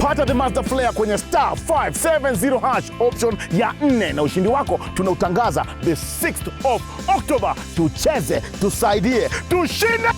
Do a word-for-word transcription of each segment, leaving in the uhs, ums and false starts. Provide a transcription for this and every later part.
Pata The Master Flair kwenye star five seven zero hash option ya nne, na ushindi wako tunautangaza the sixth of October. Tucheze, tusaidie, tushinde!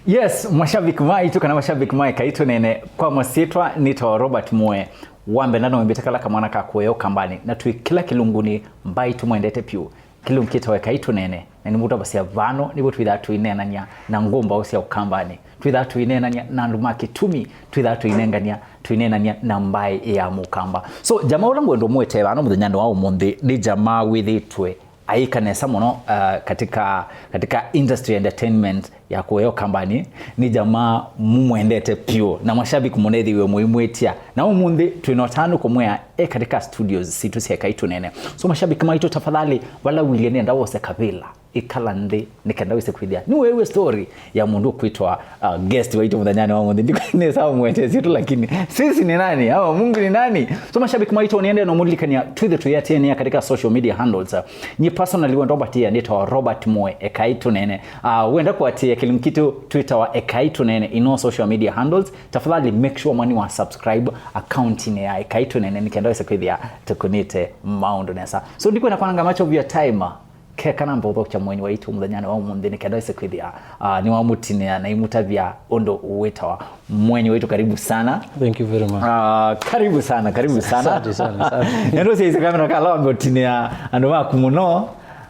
Yes, mashabiki maitũ kana mashabiki ma Ekai Tũneene, kwa masyĩtwa nĩtawa Robert Mwoe. Wa mbee na nĩwĩmbĩte kala kamwana ka kũya Ũkambanĩ, na twĩ kĩla kĩlungunĩ mbaitũ mwendete pyũ. Kĩlungu kĩtawa Ekai Tũneene, na nĩmũtavasya vano, nĩvo twĩthaa tũineenany'a na ngũmbaũ sya Ũkambanĩ. Twĩthaa tũineenany'a na andũ ma kĩtumi, twĩthaa tũinengania, tũineenany'a na mbaĩ ya Mũkamba. So, jamaa ũla ngwenda ũmwĩte vano mũthenyanĩ wa ũmũnthĩ, nĩ jamaa wĩthĩtwe aika nesa mũno, uh, katika, katika industry entertainment ya kũya Ũkambanĩ. Nĩ jamaa mũmwendete pyũ, na mashabiki mũnethĩiwe mũimwĩtya. Na ũmũnthĩ twĩ na ũtanu kũmwĩa e katika studios sitũ sya Ekai Tũneene. So mashabiki maitũ, tafadhali, vala ũilye nĩenda wose kavĩla, ĩkala nthĩ, nĩ kenda wĩse kwĩthĩa nĩweew'a story ya mũndũ ũkwĩtwa, uh, guest waitũ mũthenyanĩ wa ũmũnthĩ. Ndikwĩnĩsa mwete sitũ, lakini sisi ni nani? Ama Mungu ni nani? So mashabiki maitũ, nĩende no mũlilikania twĩthe tũyatiania katika social media handles. Uh, nye personally wenda ũmbatĩĩa nĩtawa Robert Mwoe Ekai Tũneene. Uh, wenda kũatĩĩa kĩlungu kitũ twĩtawa Ekai Tũneene in all social media handles, tafadhali make sure mwani wa subscribe account-inĩ ya Ekai Tũneene nĩ kenda wĩse kwĩthĩa tũkũnĩte maũndũ nesa. So ndikwenda kwananga much of your time, uh, keka namba ũthokya mwenyi waitũ mũthenyanĩ wa ũmũnthĩ nĩ kenda wĩse kwĩthĩa, uh, nĩwamũtinĩa na imũtavya ũndũ wĩtawa mwenyi waitũ. Karibu sana. Thank you very much. Uh, karibu sana, karibu sana. Asante sana, asante. Nendo sisi kamera kala wambe ũtinĩa andũ maku mũno, uh,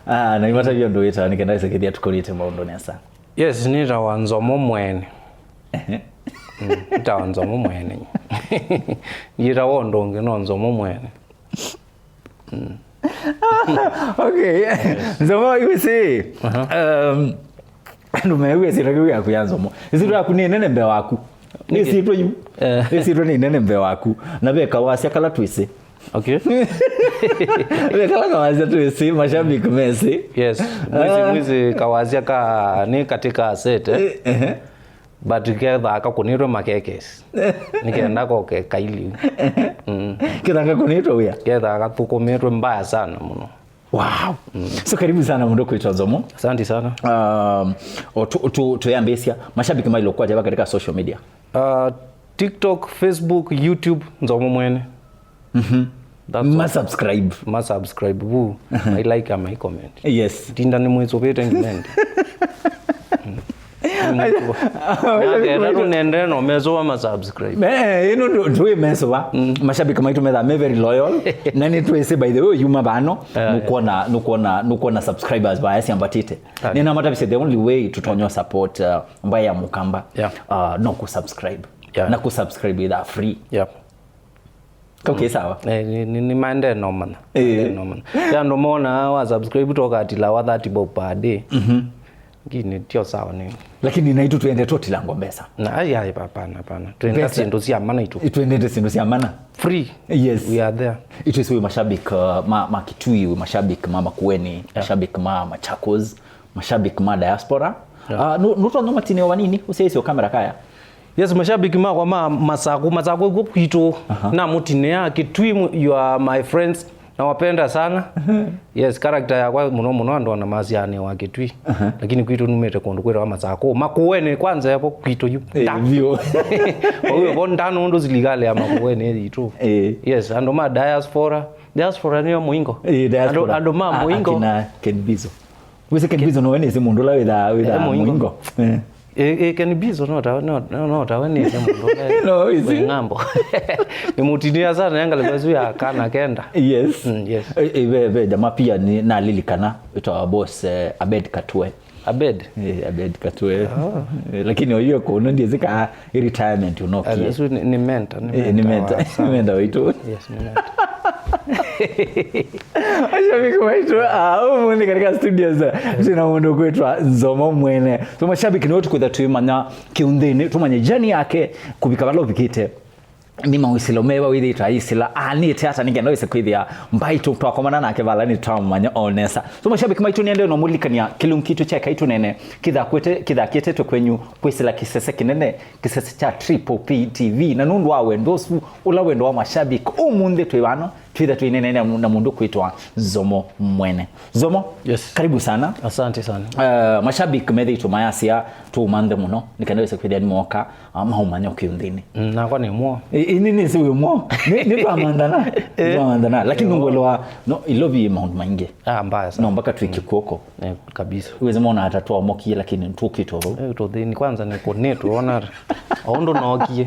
na imatavya ũndũ wĩtawa nĩ kenda wĩse kwĩthĩa tũkũnĩte maũndũ nesa. Yes, nĩtawa Nzomo Mwene. Ehe. Mm, nĩtawa Nzomo Mwene. Ndiĩtawa ũndũ ũngĩ, no Nzomo Mwene. Mm. Okay. Yes. Nzomo, you see, uh-huh, um, andũ meew'a ĩsyĩtwa kĩu yaku ya Nzomo. Ĩsyĩtwa yaku nĩ nene mbee waku. Nĩkĩ? Ĩsyĩtwa yu. Eh. Ĩsyĩtwa nĩ nene mbee waku. Na ve kawasya kala twĩsĩ. Okay. Ve kala kawasya twĩsĩ, mashabiki mesĩ. Yes. Mwĩsĩ, ah, mwĩsĩ kawasya ka nĩ katika set, eh? Eh, ehe. But kethaa kakũnĩtwe makekesi. Nĩkenda koke kailiu. Mm. Kethaa kakũnĩtwe wĩa? Kethaa kathũkũmĩtwe mbaya sana mũno. Wow. Mm. So karibu sana mũndũ kwĩtwa Nzomo. Asante sana. Um, o tu, tu, tuyambĩsya, mashabiki mailo kwa java katika social media. Uh, TikTok, Facebook, YouTube, Nzomo Mwene. Mhm. That's all. Ma subscribe. Ma subscribe vu. Aha. Ma like, ma comment. Yes. Tinda nĩ mwĩsũvĩte ngimendi. Nakenda tũnendee no mesũva ma subscribe. Eh, ĩno ndũ-, ndũĩ mesũva. Mm. Mashabiki maitũ methaa me very loyal. Na nĩ twĩsĩ, by the way, yuma vano, eh, nũkwona, nũkwona, nũkwona subscribers vaya syambatĩte. Ah. Nĩnamatavisye the only way tũtonya support, uh, mbaĩ ya Mũkamba, yeah, uh, no kũ subscribe. Yeah. Na kũ subscribe ĩthaa free. Yeah. Okay, sawa. Eh, nĩ, nĩ, nĩ maendee no mana. Eh. Maendee no mana. Ya andũ mona wa subscribe toka atila wa thirty bob per day. Mhm. Ngini tio sawa nĩ. Lakini naitũ twende tũtilangwa mbesa. Na, ai, ai, hapana, hapana. Twenda mbesa. Syĩndũ sya mana itũ. Twendete syĩndũ sya mana. Free. Yes. We are there. Itũ isi wĩ mashabiki, uh, ma, ma Kitui, wĩ mashabiki ma Makueni, yeah, mashabiki ma Machakos, mashabiki ma diaspora. Yeah. Uh, nũ-, nũtonya matinio vanini, ũsyaisye kamera kaya. Yes, mashabiki makwa ma Masaku, Masaku ĩkw'o kwitũ. Aha. Namũtinĩa Kitui, you are my friends. Nawapenda sana. Aha. Yes, character yakwa mũno mũno andũ ana masianĩ wa Kitui. Aha. Lakini kwitũ numĩte kũndũ kwĩtawa Masaku. Makueni kwanza yapo kwitũ yu. Eh, vyũ. Kwa hiyo, vo ndano ũndũ silikalĩ ya Makueni yitũ. Eh. Yes, andũ ma diaspora. Diaspora nĩyo mũingo. Eh, diaspora. Andũ, andũ ma, ah, mũingo. Akina Ken Bizo. Wĩsĩ Ken Bizo nowe nĩsĩ mũndũ ũla wĩthaa, wĩthaa, eh, mũingo. Mũingo. Eh. Eh, eh, Ken Bizo no tawe, no, no, no tawe nĩsĩ mũndũ ũla. No, wĩsĩ. Wĩ ng'ambo. Nĩmũtinĩa sana ya ngalĩko ĩsu ya kana kenda. Yes. Mm, yes. Eh, eh, ve, ve, jamaa pia nĩ, nalilikana, wĩtawa boss, eh, Abed Katwe. Abed? Eh, Abed Katwe. Ah. Eh, lakini oiwe kũno ndiĩsĩ ka retirement ũnokie. Ah, ĩsu nĩ, nĩ mentor, nĩ, eh, nĩ mentor mentor, wa sana. Nĩ mentor waitũ. Yes, nĩ mentor. Mashabiki maitũ, ah, ũmũnthĩ katika studios, eh, twĩna mũndũ kwĩtwa Nzomo Mwene. So mashabiki nĩo tũkwĩtha twĩmanya kĩunthĩnĩ, tũmanye journey yake kũvika vala ũvikĩte. Nĩ maũsilo meva wĩthĩĩtwe aisila, anĩte ata nĩkenda wĩse kwĩthĩa mbaitũ twakomana nake vala nĩtwamũmanya o nesa. So mashabiki maitũ, nĩende no mũlilikania kĩlungu kitũ kya Ekai Tũneene kĩthakwĩte, kĩthakĩtetwe kwenyu kwĩsĩla kĩsese kĩnene, kĩsese kya Triple P T V. Na nũndũ wa wendo ũsu, ũla wendo wa mashabiki, ũmũnthĩ twĩ vano Twĩtha twĩnene na, na mũndũ kwĩtwa Nzomo Mwene. Nzomo, yes, karibu sana. Asante sana. Uh, mashabiki methĩĩtwe mayasya tũmanthe mũno, nĩ kana wĩse kwĩthĩa nĩmoka, uh, maumanya ũkĩũ nthĩnĩ. Mm, nakwa nĩ mwo. Ĩ, ĩ, nĩ, nĩ, si wĩ mwo. Nĩ, nĩ twamanthana. Nĩ twamanthana. Lakini nũngwelewa, no, Ilovi maũndũ maingĩ. Ah, mbaya sana. No, mpaka twĩke kuoko. Eh, kabisa. Wĩsĩ mona hata twamokie, lakini tũkĩtwa vau. Eh, tũthĩni kwanza nĩ kũnĩtũ, ona. Ũndũ nokie.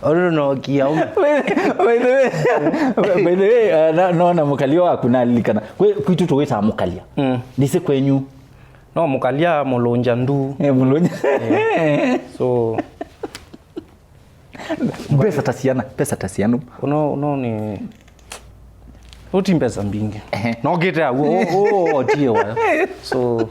Ũndũ nokie, aume. By, by the way, by the way, uh, na, nona mũkalia waku nalilikana. Kwĩ, kwitũ tũwĩtaa mũkalia. Mm. Ndĩsĩ kwenyu. No mũkalia mũlũnja ndu. Eh, mũlũnja. Eh. So, mbesa ta siana, mbesa ta siana. Uno, uno ni, uti mbesa mbingi. Ehe. No kite awo, o, o, o, tie wa. So,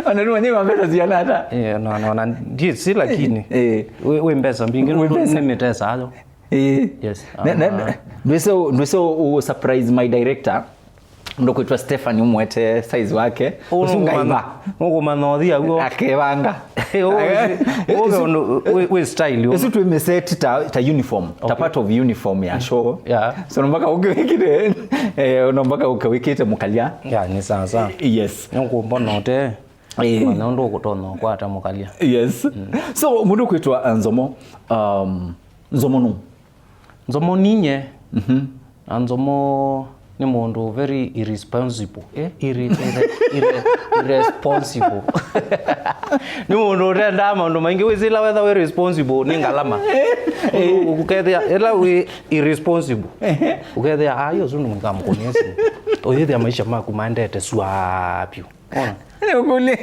ona nĩ wanyima mbesa siana hata. Eh, no, no, na ndiye si lakini. Eh. We, we mbesa mbingi, we mbesa. Nĩ mitesa ayo. Eh. Yes. Ne, ne, ah, ne, ndwĩse, ndwĩse u surprise my director. Ndũkwĩtwa Stephanie ũmwete size wake. Ũsu ngaiva. Nũkũmanya ũthi aw'o. Akevanga. Ũsu wĩ style. Ũsu twĩmĩseti ta, ta uniform, ta, okay, part of uniform ya show. Yeah. So no mpaka ũke wĩkĩte, eh, no mpaka ũke wĩkĩte mũkalia. Yeah, ni sawa sawa. Yes. Nũkũmbona ũte. Eh. Mwana ũndũ ũkũtonya ũkwata mũkalia. Yes. Mm. So mũndũ kwĩtwa, uh, Nzomo, um, Nzomo nũ? Nzomo ninye. Mhm. Na Nzomo nĩ mũndũ very irresponsible. Eh? Irre-, irre-, irre-, irresponsible. Nĩ mũndũ ũtendaa maũndũ maingĩ. Wĩsĩ ĩla wetha wĩ responsible nĩ ngalama. Eh. Ũkethĩa, ĩla wĩ irresponsible. Ehe. Ũkethĩa, "Ah, yo, ũsu nĩ mũkamũkũnĩa simu." Ũyĩthĩa maisha maku maendete swa vyũ. Ona. Nĩũkũlĩ,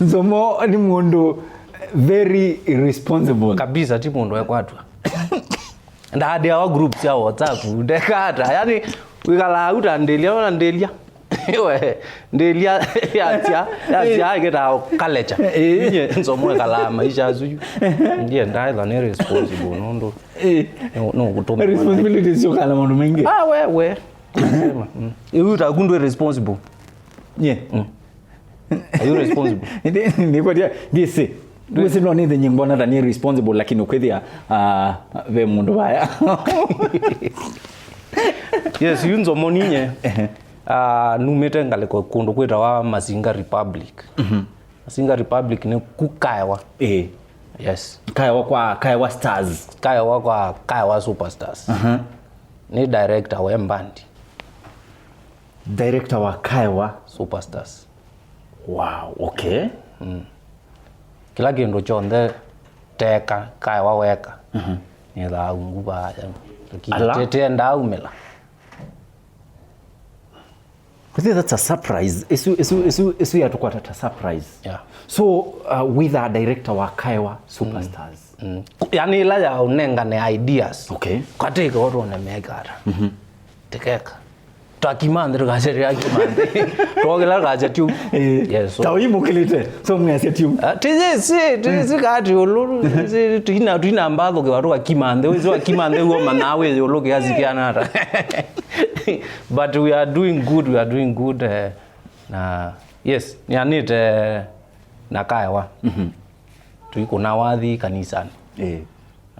Nzomo nĩ mũndũ very irresponsible. Kabisa, ti mũndũ ekwatwa. Ndaandĩawa group sya WhatsApp, ndekata. Yani, wĩkalaa au ta ndĩlya, ona ndĩlya. We, ndĩlya yasya, yasya, ĩkĩtaa ũkalecha. Eh. Inye, Nzomo ekalaa maisha asu yu. Ndiye ndaĩthwa nĩ responsible, nũndũ. Eh. No, no, gũtũma. Responsibilities syũkala maũndũ maingĩ. Ah, we, we. Sema. Mm. Ĩu taku ndwĩ responsible. Nye. Mm. Are you responsible? Ndi-, ndikwatia, ndisi. Ndwĩsĩ no nĩthĩ nyingona ta nĩ responsible, lakini ũkwĩthĩa, ah, ve mũndũ vaya. Yes, yu Nzomo ninye. Ehe. Ah, numĩte ngalĩko kũndũ kwĩtawa Masinga Republic. Mhm. Masinga Republic nĩ ku Kaewa. Eh. Yes. Kaewa kwa Kaewa Stars. Kaewa kwa Kaewa Superstars. Aha. Nĩ director wa mbandi. Director wa Kaewa Superstars. Wow, okay. Mm. Kĩla kĩndũ kyonthe teka, Kaewa weka. Mhm. Nĩthaa ungu vaya. Lakini ala? Te-, tendaa umĩla. Kuthi, that's a surprise. Isu, isu, isu, isu yatũkwata ta surprise. Yeah. So, uh, with our director wa Kaewa Superstars. Mm. Mm. Yani ila ya ũnengane ideas. Okay. Katĩka watu wanemeka ata. Mhm. Tikeka. Twakima nthĩ, tũkasya tũyakima nthĩ. Twokĩla tũkasya tiu. Eh, yes, so. Ta ũimũkĩlĩte, so mwĩasya tiu. Ah, tĩyĩsĩ, tĩyĩsĩ kati ũlũ, tĩyĩsĩ, tũina, tũina mbathũkĩwa tũkakima nthĩ. Wĩsĩ wakima nthĩ, w'o manaa wĩ ĩũlũ kĩasi kĩana ata. But we are doing good, we are doing good, eh, na, yes, nĩanĩte na Kaewa. Mhm. Tũikũna wathi kanisanĩ. Eh.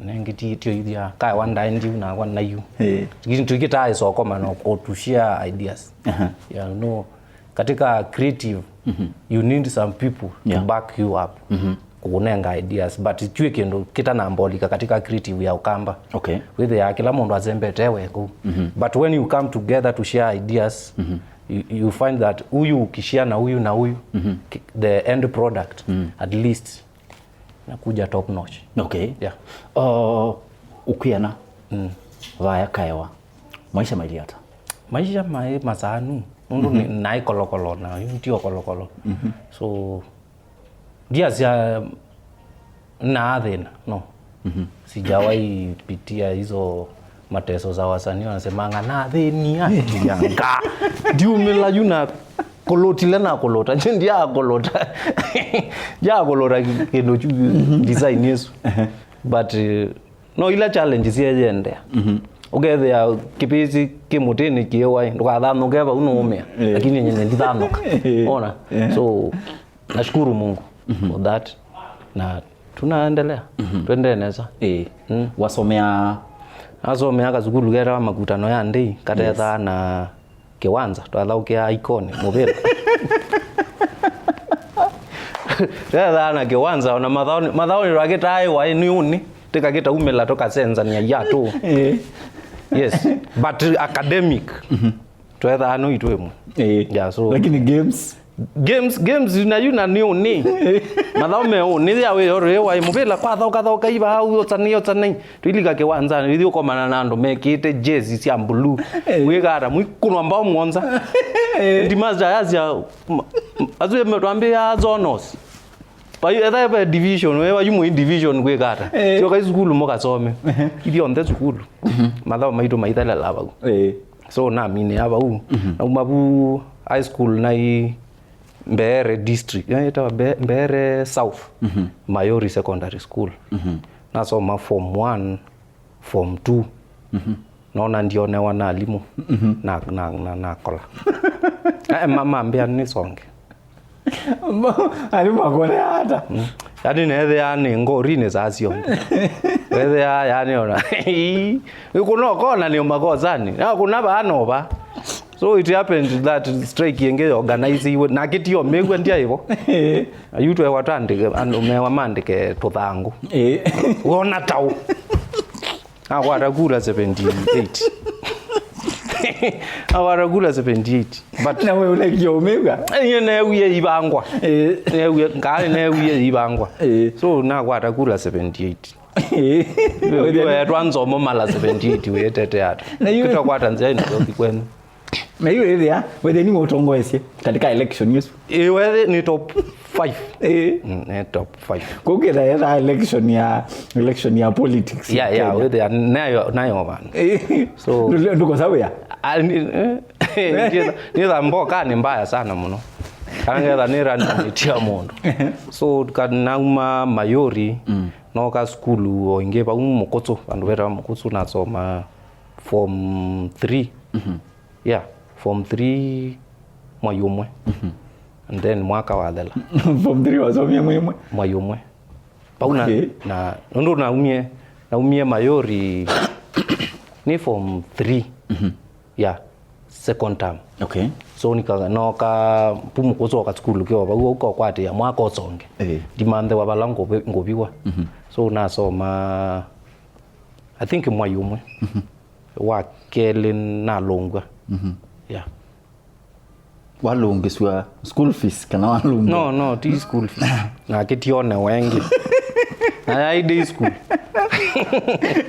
Nengĩ ti, tio ithia, Kaewa ndae ndiu nakwa nayu. Eh. Lakini tuikitaa isokoma no, o tu share ideas. Aha. Yeah, no, katika creative, mhm, you need some people to, yeah, back you up. Mhm. Kũkũnenga ideas, but tui kĩndũ kĩtanambolika katika creative ya Ũkamba. Okay. Wĩthĩaa kĩla mũndũ asembete wekũ. Mhm. But when you come together to share ideas, mhm, you, you find that huyu ukishia na huyu na huyu, mhm, ki-, the end product, mm, at least nakuja top notch. Okay. Yeah. Uh, ũkwĩana, mm, vaya Kaewa. Maisha mailye ata? Maisha maĩ masanu. Nũndũ, mhm, nĩ, naĩ Kolokolo, na yu ndio Kolokolo. Mhm. So, ndiasya naathĩna, no. Mhm. Sijawahi pitia hizo mateso za wasanii wanasemanga, "Nathĩnia, ndianga." Ndiumĩla yu na kũlũtile na kũlũta. Nje ndiakolota. Ndiakolota kĩndũ kyu, mhm, design ĩsu. Ehe. But, eh, no ila challenge syeyendea. Mhm. Ũkethĩa kĩpĩsi kĩ mũtĩnĩ kĩewa, ndũkathanũke vau nũũmĩa. Eh. Lakini nyene ndithanũka. Eh. Ona. Eh. So, nashukuru Mungu, mhm, for that. Na tunaendelea. Mhm. Tuendee nesa. Eh. Mm. Wasomea Nasomea kasukulu ketawa Makutano ya Ndei, katethaa na kĩwanza, twathaũkĩaa Ikoni, mũvĩla. Tethaa na kĩwanza, ona mathaũnĩ, mathaũnĩ twakĩtaaĩwa ĩ nĩ ũnĩ, tĩkakĩtaumĩla tũkasenzania iatũ. Eh. Yes, but academic. Twethaa no itũ ĩmwe. Eh. Yeah, so lakini games? Games, games na yu na nĩ ũnĩ. Mathaũ me ũnĩ ya wĩ oro wa mũvĩla kwa thauka thauka iva au otanei otanei. Twilika kĩwanzanĩ, ithiĩ ũkomana na andũ mekĩte jezi sya blue. Eh. Wĩkata, mwĩkũnwa mbao mũonza. Eh. Ndi master ya sya, ma-, asu ĩmwe twambĩaa zonos. Vayu, etha eva division, we vayu mwĩ division kwĩkata. Eh. Syokai sukulu mũkasome. Ehe. Ithyonthe sukulu. Mhm. Mathaũ maitũ maithalela vau. Eh. So, naminĩa vau. Mhm. Nauma vu high school nai Mbeere District. Yaani, ĩtawa Mbe-, Mbeere South. Mhm. Mayori Secondary School. Mhm. Nasoma form one, form two. Mhm. Nona ndionewa na alimũ. Mhm. Na, na, na, nakola. Eh, ma-, mambĩa nĩsonge. Alimũ makuonea ata? Mm. Yaani neethĩaa nĩ ngorinĩ saa syonthe. Weethĩaa yaani ona. Ĩkũna ũkona nĩ makosanĩ. Na kuna vaa no va. So it happened that strike ĩngĩ organize iwe. Na kĩtio mĩw'a ndyaĩvo. Ayu twewa twandĩke, andũ mewa mandĩke tũthangũ. Eh. Wona tau. Akwata kura seventy-eight. Akwata kura seventy-eight. But na we ũlekio ũmĩw'a? Niĩ neewie ivangwa. Eh. Neewie, ngaa neewie ivangwa. Eh. So nakwata kura seventy-eight. Eh. Yo, yo, etwa nzomo mala seventy-eight wĩtete ata. Na yu- Kĩtakwata nzĩa ĩno yothi kwenu. Na yu wĩthĩa, wĩthĩa nĩ ũtongoesye katika election ĩsu. Ĩ, wĩthĩ nĩ top five. Eh. Mm, nĩ top five. Kũkĩtha etha election ya, election ya politics. Yeah, yeah, Kenya. Wĩthĩa nayo, nayo vandũ. Eh. So ndũkosa wĩa. Ah, ni, eh, nĩtha mboka nĩ mbaya sana mũno. Kana ngetha nĩ random ĩtia mũndũ. So kanauma Mayori, mm, noka sukulu o ĩngĩ vau Mũkũsũ, vandũ vetawa Mũkũsũ, nasoma form three. Mhm. Yeah, form three mwai ũmwe. Mhm. And then mwaka wathela. Form three wasomie mwai ũmwe? Mwai ũmwe. Vau na, okay, na, nũndũ naumie, naumie Mayori nĩ form three. Mhm. Yeah, second term. Okay. So nika, noka pu Mũkũsũ oka sukulu kĩo vau, ũka ũkwatĩa mwaka ũsonge. Eh. Ndimanthewa vala ngũvi-, ngũviwa. Mhm. So nasoma, I think mwai ũmwe. Mhm. Wa kelĩ nalũngw'a. Mhm. Yeah. Walũngĩsw'a school fees kana walũngw'a? No, no, ti school fees. Nake tione wengĩ. Na yaĩ day school.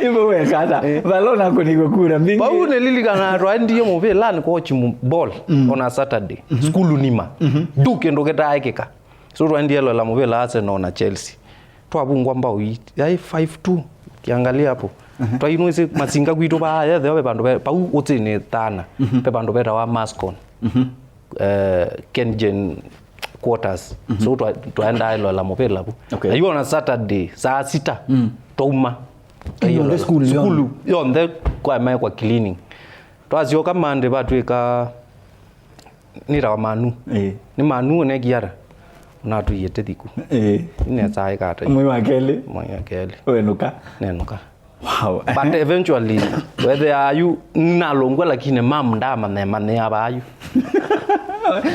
Ivo wekata. Eh. Vala ũnakũnĩiwe kura mbingĩ. Vau nĩlilikanaa twaendie mũvĩlanĩ kwa watch mu-, ball, mm, on a Saturday. Mhm. Sukulu nima. Mhm. Ndu kĩndũ kĩtaaĩkĩka. So twaendie lola mũvĩla Arsenal na Chelsea. Twavungwa mbao ii, yaĩ five two, kiangalia hapo. Mhm. Twainũisye masinga kwitũ vaa, yethĩwa ve vandũ ve, pau ũtĩnĩ thana, mhm, ve vandũ vetawa Mascon. Mhm. Eh, Kengen Quarters. Mhm. So twa-, twaendaa ĩloela mũvĩla vu. Okay. Na yu ona Saturday, saa sita, mm, twauma. Ĩndĩ yonthe sukulu yonthe? Sukulu yonthe kwa mae kwa cleaning. Twasyoka Monday vatwĩka nĩtawa Manu. Ĩĩ. Nĩ Manu ũnekiara. Ũnatũie tĩthiku. Ĩĩ. Nĩnesaa ĩkata. Mwei wa kelĩ. Mwei wa kelĩ. Wenũka. Nenũka. Wow. But eventually, wethĩa yu nalũngwa, lakini mam ndamanyemanyĩa vaa yu.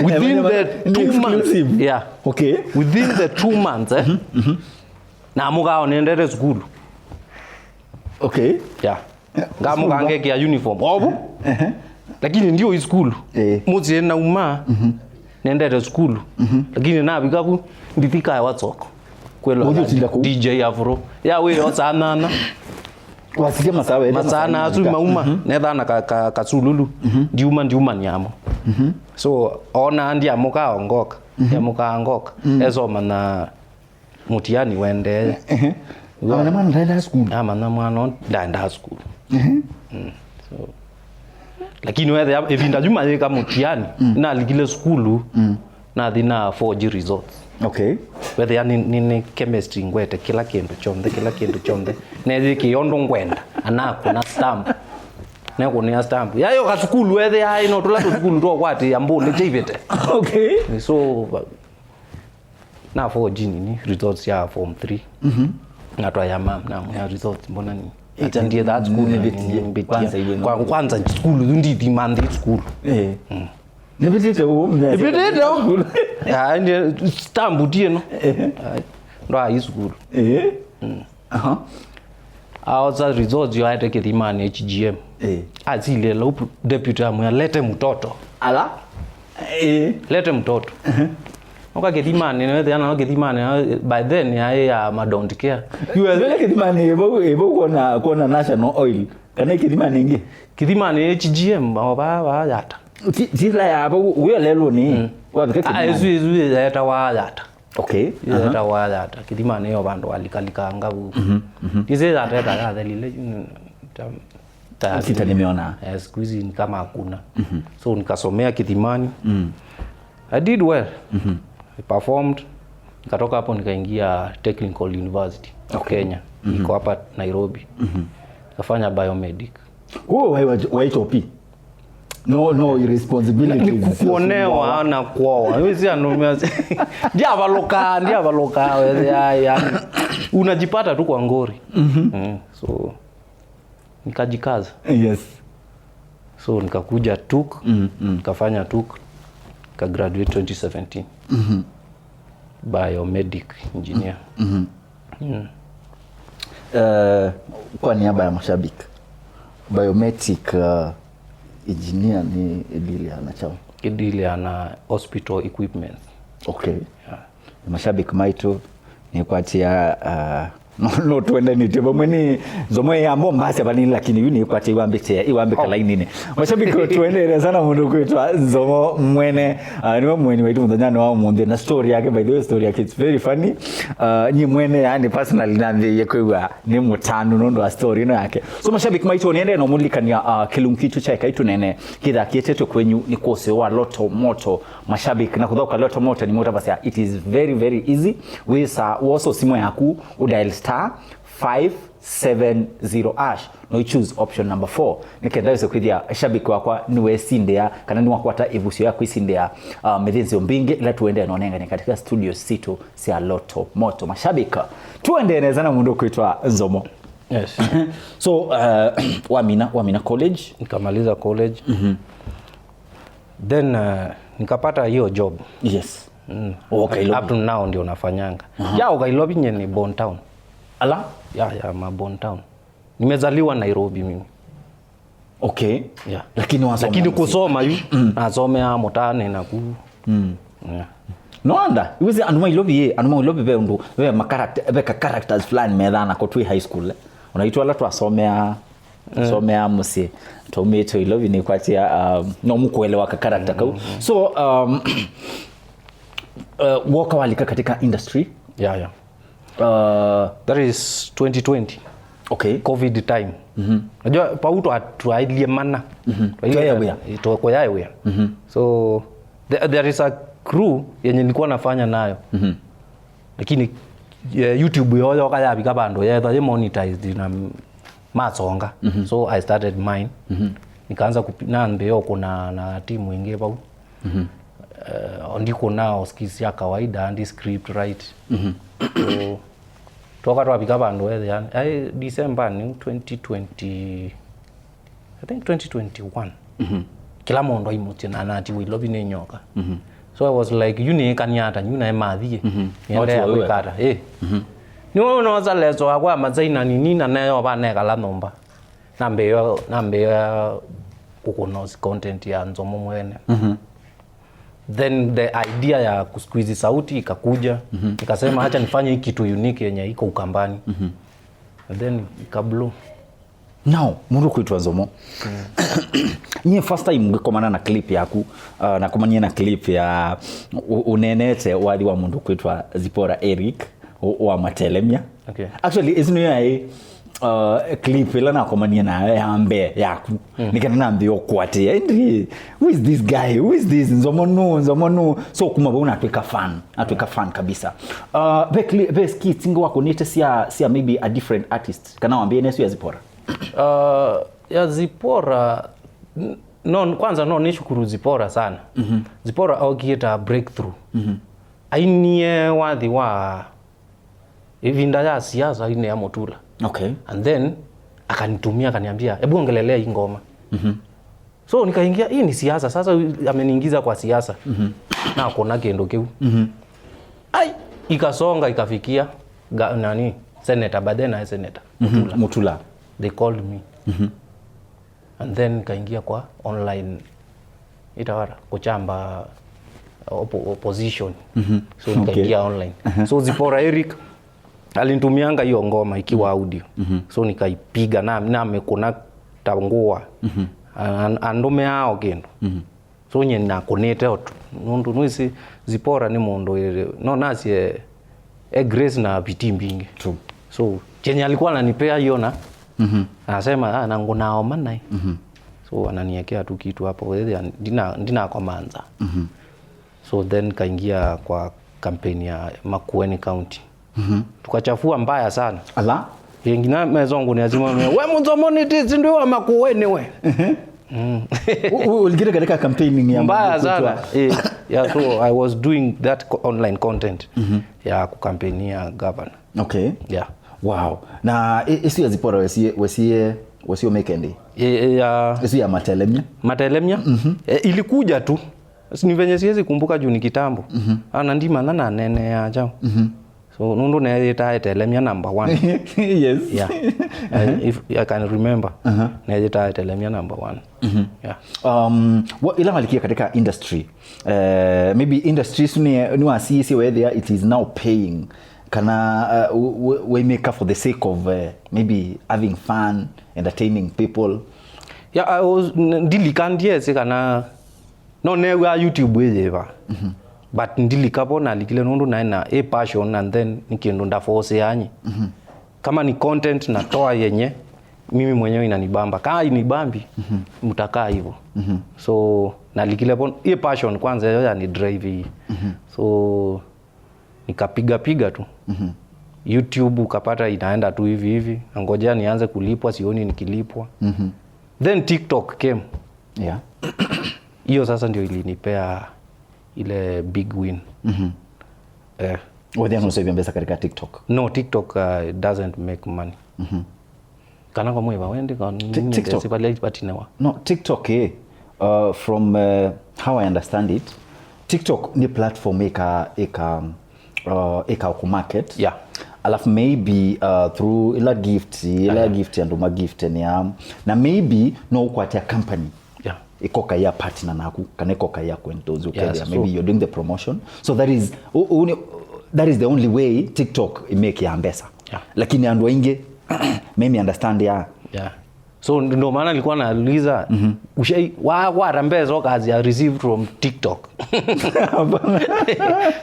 Within the two months. Exclusive. Yeah. Okay. Within the two months, eh? Mhm, mhm. Na mũkao nendete sukulu. Okay. Yeah. Ngamũka ngekĩa uniform. Ovu? Ehe. Lakini ndiũi sukulu. Eh. Mũsyĩ nauma, mhm, nendete sukulu. Mhm. Lakini navika vu, ndithikaewa soko. Kwĩlwa mũthĩ ũtinda kũu? D J Afro. Ya wĩ o saa nana. Wasisya masaa wele, masaa masaa na asu nini? Mauma, mhm, netha na ka, ka, kasululu. Mhm. Ndiuma, ndiuma nyamo. Mhm. So, ona ndiamũka ongoka. Mhm. Ndiamũka ngoka. Mhm. Esoma na mũtiani wendee. Ehe. Amanya mwana ndaendaa sukulu. Amanya mwana ndaendaa sukulu. Ehe. Mm. So, lakini wethĩa ĩvinda yu mayĩka mũtiani, mm, nalikile sukulu, mm, nathi na forge results. Okay. Wethĩa nĩ, nĩ, nĩ chemistry ngwete kĩla kĩndũ kyonthe, kĩla kĩndũ kyonthe. Neyĩkĩe ũndũ ngwenda, anakũna stamp. Nekũnĩa stamp. Yayoka sukulu wethĩa ĩ no tũla tũsukulu twokwatĩĩa mbũlĩ kyaivĩte. Okay. So, na forge nini results ya form three. Mhm. Na twaya mam, namwĩa results mbona ni Atendie that school. Nĩvĩtie. Nĩvĩtie. Kwanza iwe. Kwa, kwanza school yu ndithima nthi school. Eh. Nĩvĩtĩte ũũ mnene. Nĩvĩtĩte ũũ. Ya, ndi stamp ti ĩno. Eh. Ndwa high school. Eh. Aha. Aosa results yo aete Kĩthimanĩ H G M. Eh. Asilie lau deputy amwĩa, "Lete mtoto." Ala? Eh. "Lete mtoto." Oka Kĩthimanĩ, nĩwethĩa nao Kĩthimanĩ, by then yaĩ ya ma don't care. Vĩla Kĩthimanĩ, ĩvo, ĩvo kuona, kuona National Oil. Kana Kĩthimanĩ ĩngĩ? Kĩthimanĩ H G M, o vaa, vaa Yata. Ti, ti ĩla ya vo, wĩolelwo nĩ, wavika Kĩthimanĩ. Ĩsu, ĩsu yetawa Yata. Okay. Aha. Yetawa Yata. Kĩthimanĩ yo vandũ walikalikangavu. Mhm, mhm. Ndisĩ Yata ĩta yathelile, mm, ta, ta Sita nimeona. Eh, siku hizi ni kama hakuna. Mhm. So nikasomea Kĩthimanĩ. Mm. I did well. Mhm. I performed. Nikatoka hapo nikaingia Technical University of Kenya. Mhm. Iko hapa Nairobi. Mhm. Nikafanya biomedic. Wewe wa, wa H O P? No, no, irresponsibility. Ni kuonewa na kuoa. Wewe si anumia. Ndiavaluka, ndiavaluka, wewe, ya, ya. Unajipata tu kwa ngori. Mhm. Mm, so, nikajikaza. Yes. So, nikakuja tuk, mm, mm, nikafanya tuk, nika graduate twenty seventeen. Mhm. Biomedic engineer. Mhm. Mm. Eh, kwa niaba ya mashabiki, biomedic, eh, engineer nĩ ĩdili ya na chao. Ĩdili ya na hospital equipment. Okay. Yeah. Mashabiki maitũ, nĩkwatia, ah, no, no twendanĩtye vamwe nĩ nzomo ya Mombasa vanini, lakini yu nĩkwatia iwambĩte, iwambĩka laininĩ. Mashabiki, tuendere sana mũndũ kwĩtwa Nzomo Mwene. Ah, nĩwe mweni waitũ mũthenyanĩ wa ũmũnthĩ, na story yake, by the way, story yake, it's very funny. Ah, nyie mwene, yani, personally, nambĩĩie kwĩw'a nĩ mũtanu nũndũ wa story ĩno yake. So, mashabiki maitũ, nĩendee no mũlilikania, ah, kĩlungu kitũ kya Ekai Tũneene kĩthakĩĩtwe kwenyu nĩ kwa ũseo wa Lotto Moto. Mashabiki, na kũthaũka Lotto Moto nĩ mũtavasya, it is very, very easy. Wĩsa wosa simũ yaku, ũdial star five seven zero hash, no choose option number four. Nĩ kenda wĩse kwĩthĩa shabiki wakwa nĩwesindĩa, kana nĩwakwata ĩvuso ya kwĩsindĩa, uh, mĩthĩnzĩo mbingĩ ĩla tũendee na ũnengane katika studio sitũ sya Lotto Moto. Mashabiki, tuendee nesa na mũndũ kwĩtwa Nzomo. Yes. So, uh, wamina, wamina college? Nikamaliza college. Mhm. Then, uh, nikapata hiyo job. Yes. Mm. Woka Ilovi. Up to now ndio nafanyanga. Aha. Ya, woka Ilovi nye ni born town. Ala? Ya, ya, ma born town. Nimezaliwa Nairobi mimi. Okay. Yeah. Lakini wasomea. Lakini muziki. Kusoma yu, mm, nasomea mũtaanĩ na ku. Mm. Yeah. No wonder. Iwezi andũ ma Ilovi ye, andũ ma Ilovi ve ũndũ, ve ma character, ve ka characters fulani methaa nako twĩ high school, eh. Ona itũ ala twasomea, mm, twasomea mũsyĩ, twaumĩte Ilovi nĩkwatia, um, no mũkũelewa ka character kau. Mm. So, um, uh, woka walika katika industry. Yeah, yeah. Uh, that is twenty twenty. Okay. Covid time. Mhm. Najua pau twa-, twailie mana. Mhm. Twailie, twayae wĩa. Twa-, kũyae wĩa. Mhm. So, the-, there is a crew yenye nilikuwa nafanya nayo. Mhm. Lakini, eh, YouTube yo yoka yavika vandũ yetha ye monetized na m-, masonga. Mhm. So I started mine. Mhm. Nikaanza kupi-, nambĩĩa kũna na timu ĩngĩ vau. Mhm. Eh, ndikũnaa skits ya kawaida, ndi script write. Mhm. So, twoka twavika vandũ ethĩa, ai, December nĩ twenty twenty, I think twenty twenty-one. Mhm. Kĩla mũndũ aimũtye na natiwe Ilovi nĩ nyoka. Mhm. So I was like, "Yu nĩĩkany'a ata, yu naĩ mathiĩ." Mhm. Nĩendeea kwĩka ata? Eh. Mhm. Nĩwe ũnosa leso wakwa ya masaina nini na neyo vanekala nyũmba. Nambĩĩa, nambĩĩa kũkũna content ya Nzomo Mwene. Mhm. Then the idea ya kusqueeze sauti ikakuja. Mhm. Nikasema, "Acha nifanye hii kitu unique yenye iko Ukambani." Mhm. And then ikablow. Now, mũndũ kwĩtwa Nzomo. Mm. Nyie first time ngĩkomana na clip yaku, uh, nakomanie na clip ya ũ-, ũneenete wathi wa mũndũ kwĩtwa Zipporah Eric, ũ-, wa Matelemia. Okay. Actually, ĩsu nĩyo yaĩ, uh, clip ĩla nakomanie nayo ya mbee yaku. Mm. Nĩkenda nambĩĩa ũkũatĩĩa. Ĩndĩ, who is this guy? Who is this? Nzomo nũ? Nzomo nũ? So, kuma vau natwĩka fan. Natwĩka fan kabisa. Uh, ve cli-, ve skits ingĩ wakũnĩte sya, sya maybe a different artist? Kana wambĩĩe nesu ya Zipporah? Uh, ya Zipporah, n-, no, kwanza no nĩshukuru Zipporah sana. Mhm. Zipporah okie ta breakthrough. Mhm. Ainie wathi wa ĩvinda ya siasa, ainie ya Mutula. Okay. And then, Akanitumia, akaniambia, "Hebu ongelelea hii ngoma." Mhm. So nikaingia, hii ni siasa. Sasa huyu ameniingiza kwa siasa. Mhm. Na kuna kĩndũ kĩu. Mhm. Ai, ikasonga ikafikia ga, nani, senator, but then I senator. Mhm. Mutula. Mutula. They called me. Mhm. And then nikaingia kwa online, itawara, kuchamba oppo-, opposition. Mhm. So nikaingia online. Aha. So Zipporah Eric alinitumianga hiyo ngoma ikiwa audio. Mhm. So nikaipiga na, na amekuna ta ngũa. Mhm. An-, an-, andũmeao kĩndũ. Mhm. So nye nakũnĩte o tu. Nũndũ nĩwĩsĩ Zipporah nĩ mũndũ ĩrĩ, no nasie e grace na vitii mbingĩ. True. So chenye alikuwa ananipea hiyo na, mhm, anasema, "Ah, na ngũnaoma naye." Mhm. So ananiekea tu kitu hapo, wethĩa ndina, ndinakomanza. Mhm. So then kaingia kwa campaign ya Makueni County. Mhm. Tukachafua mbaya sana. Ala. Ĩĩ, nginya mezongo ni azima me, "We Mũthomo nĩ tĩsĩ ndwĩ wa Makueni we." Mhm. Mm. U-, u-, ulikire katika campaigning ya mbaya sana. Eh, yeah, so I was doing that co-, online content, mhm, ya kukampenia governor. Okay. Yeah. Wow. Na i-, isu ya Zipporah wesie, wesie, wesie umeke ndi? Eh, eh, ya isu ya Matelemia? Matelemia? Mhm. Eh, ilikuja tu. Si ni venye siwezi kumbuka juu ni kitambo. Mhm. Ana ndimanya na nene ya jao. Mhm. So, nũndũ neeyĩtaa Etelemia number one. Yes. Yeah. Uh-huh. If I can remember, uh-huh, neeyĩtaa Etelemia number one. Mhm. Yeah. Um, wa-, ila walikie katika industry, eh, maybe industry isu ni, ni wasiisye wethĩa it is now paying, kana, uh, w-, w-, waimĩka for the sake of, uh, maybe having fun, entertaining people? Yeah, I was, n-, ndilika ndiesi kana no neew'aa YouTube ĩyĩva. Mhm. But ndilika vo nalikile nũndũ naĩ na ĩ passion and then nĩ kĩndũ ndaforceanyi. Mhm. Kama ni content natoa yenye mimi mwenyewe inanibamba. Kaa inibambi, mhm, mtakaa hivyo. Mhm. So nalikile vo ĩ passion kwanza, iyo yani drive hii. Mhm. So nikapiga piga tu. Mhm. YouTube ukapata inaenda tu hivi hivi. Angojea nianze kulipwa, sioni nikilipwa. Mhm. Then TikTok came. Yeah. Hiyo sasa ndio ilinipea ile big win. Mhm. Eh. Wewe ndio unasaidie pesa katika TikTok? No, TikTok, uh, doesn't make money. Mhm. Kana kwa mwiva wendi kwa Ti-, TikTok. Sipali ipatinewa. No, TikTok, eh, uh, from, uh, how I understand it, TikTok ni platform ika, ika, uh, ika ku market. Yeah. Alafu maybe, uh, through ila gift, ila, yeah, gift andũ ma gift ni ya. Na maybe no ukwatia company. Yeah. Ikoka ya partner naku, kana ikoka ya kuendorse, ukethĩa, yes, maybe you're doing the promotion. So that is, u-, u-, ni-, that is the only way TikTok imake ya mbesa. Yeah. Lakini andũ aingĩ, mimi understand ya. Yeah. So ndo maana nilikuwa nauliza, mhm, ushai, wa-, wakwata mbesa ukazi ya receive from TikTok.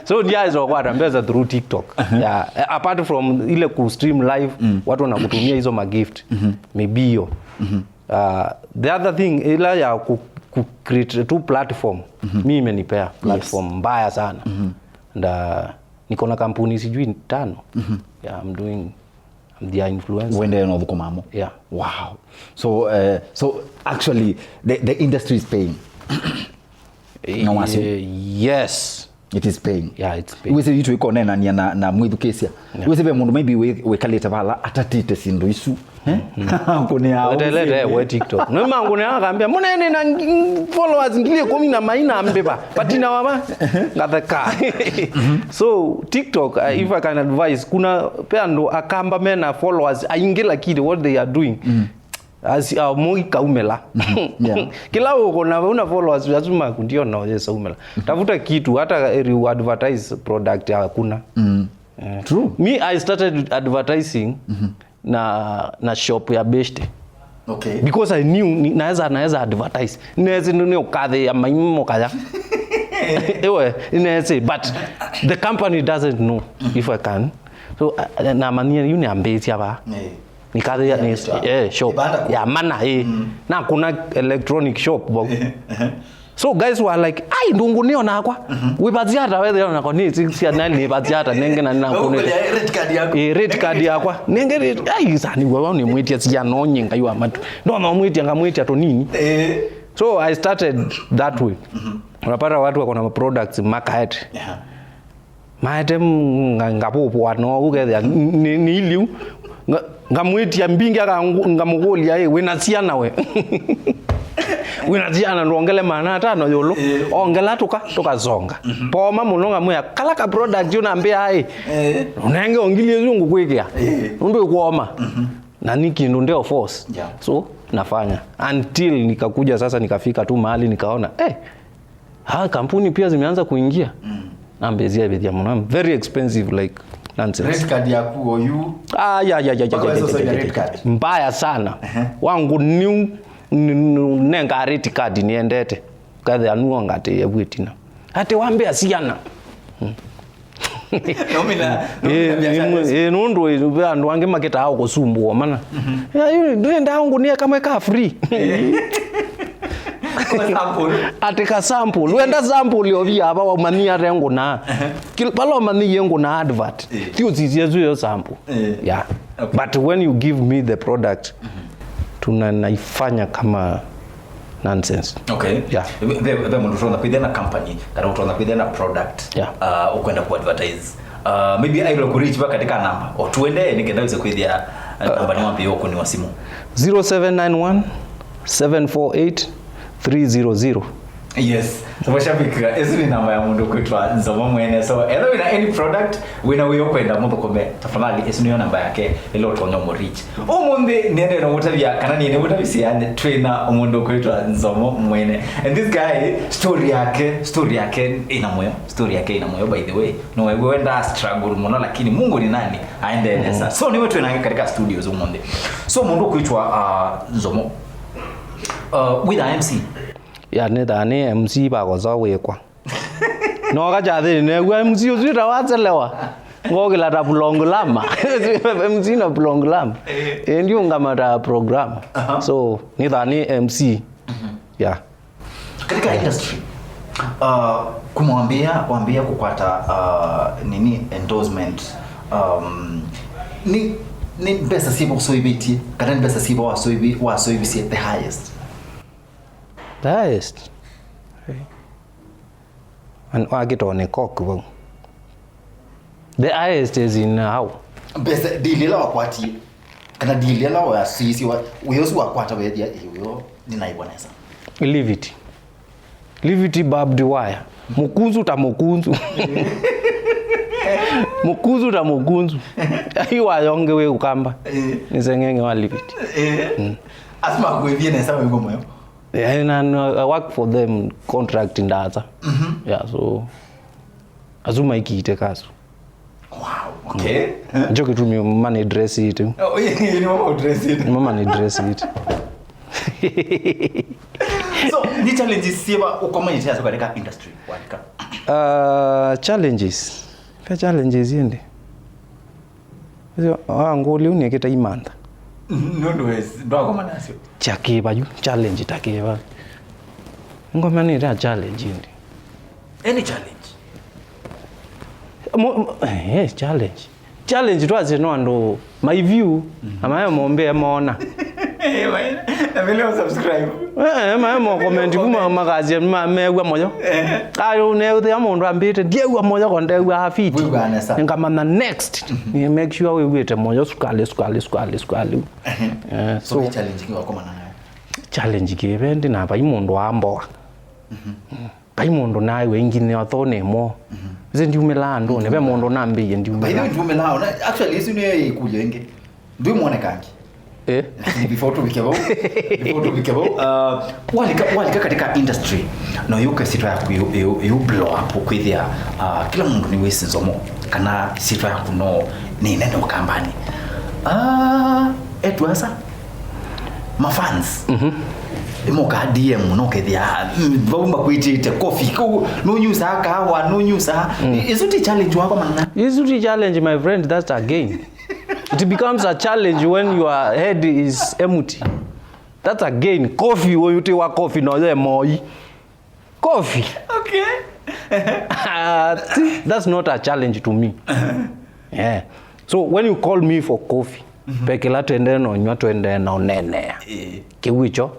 So ndiazo kwata mbesa through TikTok. Uh-huh. Yeah. Apart from ile ku stream live, mm, watu wanakutumia hizo ma gift. Mhm. Maybe hiyo. Mhm. Uh, the other thing, ila ya ku, ku create tu platform, mhm, mi imenipea platform, yes, mbaya sana. Mhm. And, uh, niko na kampuni sijui tano. Mhm. Yeah, I'm doing, I'm their influencer. Uendelee na ũthũkũma mo. Yeah. Wow. So, uh, so actually, the, the industry is paying. No, I see. Eh, yes. It is paying. Yeah, it's paying. Wĩsĩ vitu ikonenania na, na mwĩthukĩĩsya. Yeah. Wĩsĩ ve mũndũ maybe wĩ-, wĩkalĩte vala atatĩte syĩndũ isu. Eh? Mm. Kũnĩa wetelete we TikTok. No mangu ne akambia, "Mũnene na ng-, followers ngili ikũmi na maina mbĩva." But na wama, ngatheka. So, TikTok, uh, if I can advise, kuna pe andũ akamba mena followers aingĩ lakini what they are doing. Mm. Asi, uh, mũikaumĩla. Mhm. Yeah. Kĩla ũkona una followers, lazima kundio na oje saumĩla. Mhm. Tafuta kitu, hata eri advertise product hakuna. Mm. Eh. True. Me, I started advertising, mhm, na, na shop ya beshte. Okay. Because I knew ni, naweza, naweza advertise. Nezi ni, ni ukathi ya maimo kaya. Ewe, nezi, but the company doesn't know, mhm, if I can. So, uh, na mania yu ni ambĩsya ba. Eh. Nikathĩa nĩ, yeah, eh, shop. Ibanda kuu. Ya mana, eh. Mm. Na kuna electronic shop bo. Eh, eh. So guys were like, "Ai, ndungu nĩyo nakwa." Mhm. Wĩvathi ata wethĩa nakwa nĩ si-, sia na nĩ vathi ata nenge na nĩ nakunĩte. Red card yaku. Eh, red card yakwa. Nenge red, ai, sani wewe nĩ mwĩtia sia no nyinga yu amatu. No, no mwĩtia ngamwĩtia tũnini. Eh. So I started that way. Mhm. Unapata watu wako na products makaete. Yeah. Maete m-, nga-, ngavũvũa no ũkethĩa nĩ, nĩ iliu. Nga-, Ngamwĩtya mbingĩ, akangu-, ngamũkũlya, "Ĩ, wĩna syana we?" "Wĩna syana, ndwongele maana atano ĩũlũ." Ongela tũka, tũkasonga. Poma mũno ngamwĩa, "Kala ka product ũnambĩa ĩ, ũnenge o ngili ĩsu ngũkwĩkĩa. Nũndũ ĩkwoma." Na ni kĩndũ ndeo force. Yeah. So, nafanya. Until nikakuja sasa, nikafika tu mahali nikaona, eh, ha, kampuni pia zimeanza kuingia. Nambĩzia ĩvĩthya mũno. I'm very expensive, like, nonsense. Credit card yaku o yu? Ah, ya, ya, ya, ya, mpaka ya, ya, sasa ya, ya, ya, credit card. Mbaya sana. Wangu niu, ni-, ni-, nenga credit card niendete. Kathe anu onga ati ebu itina. Ati wambĩa syana. Nomina, nomina biashara. Ĩĩ, nũndũ ĩ, ve andũ angĩ makĩtaa kũsumbũa mana. "Ya, yu, ndwenda ngũnĩe kamwe ka free." Kwa sample. Ati ka sample. Wenda sample yo via ava wamanyia ate ngũnaa. Kil-, pala wamanyie ngũnaa advert. Ti ũsisye su yo sample. Yeah. Okay. But when you give me the product, tuna naifanya kama nonsense. Okay. Yeah. Ve, ve, ve mũndũ ũtonya kwĩthĩa na company, kana ũtonya kwĩthĩa na product, yeah, uh, ũkwenda ku advertise. Uh, maybe ailo ku reach back katika namba. O tuende, nĩ kenda wĩse kwĩthĩa, uh, namba nĩ wambie ũkũni wa simu. Zero seven nine one, seven four eight, three zero zero. Yes. So, mashabiki, ĩsu nĩ namba ya mũndũ kwĩtwa Nzomo mwene. So, ethĩwa wĩna any product, wĩna wĩyo kwenda mũthũkũme, tafadhali, ĩsu nĩyo namba yake, ĩla ũtonya ũmũ reach. Ũmũnthĩ nĩendee na mũtavya, kana nĩendee mũtavisya, twĩ na mũndũ kwĩtwa Nzomo mwene. And this guy, story yake, story yake ĩna mũyo. Story yake ĩna mũyo, by the way. No, we wenda struggle mũno, lakini Mungu ni nani? Aendee nesa. So, nĩwe twĩ nake katika studios ũmũnthĩ. So, mũndũ kwĩtwa, uh, Nzomo. Uh, with a M C. Ya, nĩthaa nĩ M C vakosa wĩkwa. Noka kyathĩnĩ, neew'a M C ũsu ta wachelewa. Ngokĩla ta pulongulama. M C na pulongulama. Eh. Ĩndĩ ũngama ta program. Aha. So, nĩthaa nĩ M C. Mhm. Yeah. Katika industry, uh, kuma wambia, wambia kukwata, uh, nini, endorsement, um, ni, ni mbesa siva usoivitie, kana ni mbesa siva wasoivi-, wasoivisie the highest? The highest? An-, wakĩtwa nĩ Coke vau. The highest is in how? Mbesa, deal ĩla wakwatie, kana deal ĩla wasiisye wa, wĩa ũsu wakwata wethĩa, "Ĩ, wĩo nĩnaĩvwa nesa." Livity. Livity barbed wire. Mũkunzu ta mũkunzu. Mũkunzu ta mũkunzu. Ai wayonge wĩ ũkamba. Eh. Nĩ seng'enge wa livity. Eh. Mm. Asima kwĩvie nesa wĩvo mũyo. Yeah, na, na, I work for them, contract ndaasa. Mhm. Yeah, so, asu maikiite kasu. Wow, okay. Njo kĩtumi manidressite. Oh, yeah, yeah, yeah, you know, dressed. Nimo manidressite. So, ni challenges siva ukomanĩte nazo katika industry, Walika? Uh, challenges. Ve challenges ĩndĩ. Icio, ah, ngũlĩ u nĩkĩte imantha. Nũndũ we ndwakoma nasyo. Kya kĩva yu, challenge ta kĩva. Ngomanĩte a challenge ĩndĩ. Any challenge? Mo-, mo-, eh, eh, challenge. Challenge twasye no andũ, my view, na mayo mombee mona. Eh, mayo, na vile usubscribe. Eh, eh, mayo mo comment kuma makasya ma-, meew'a moyo. Eh. Ayo, neũthĩa mũndũ ambĩte, "Ndyeew'a moyo ko ndeew'a afiti." Wĩw'aa nesa. Ngamanya next. Mhm. Ni make sure wĩw'ĩte moyo sukali, sukali, sukali, sukali. Ehe. Eh, so, so, challenge kĩĩ wakomana nayo? Challenge kĩĩ ve ndĩ na vai mũndũ wa mboa. Mhm. Mm. Vai mũndũ naĩ wengine atho nĩ mo. Mhm. Ĩsĩ ndiumĩlaa andũnĩ, ve mũndũ nambĩie ndiumĩlaa. By the way, ndiumĩlaa, ona, actually, ĩsu nĩyo ĩkũlyo ĩngĩ. Ndwĩ mwone kangi. Eh? Lakini before tũvike vau, before tũvike vau, uh, walika, walika katika industry, na ũyũka syĩtwa yaku yu, yu, yu blow up, kwĩthĩa, uh, kila mũndũ nĩwĩsĩ Nzomo, kana syĩtwa yaku no nĩ nene ũkambani. Ah, etu asa, ma fans. Mhm. Imoka D M no kethĩa, mm, vau makwĩtĩte coffee, kau, nũnyusaa kawa, nũnyusaa. Mm. Ĩsu ti challenge wakwa mana. Ĩsu ti challenge, my friend, that's a gain. It becomes a challenge when your head is empty. That's a gain. Coffee, ũyũ ti wa coffee, no ye moi. Coffee. Okay. That's not a challenge to me. Yeah. So when you call me for coffee, mhm, ve kĩla twendee na ũnywa, twendee na ũneenea. Eh. Kĩu ĩkyo.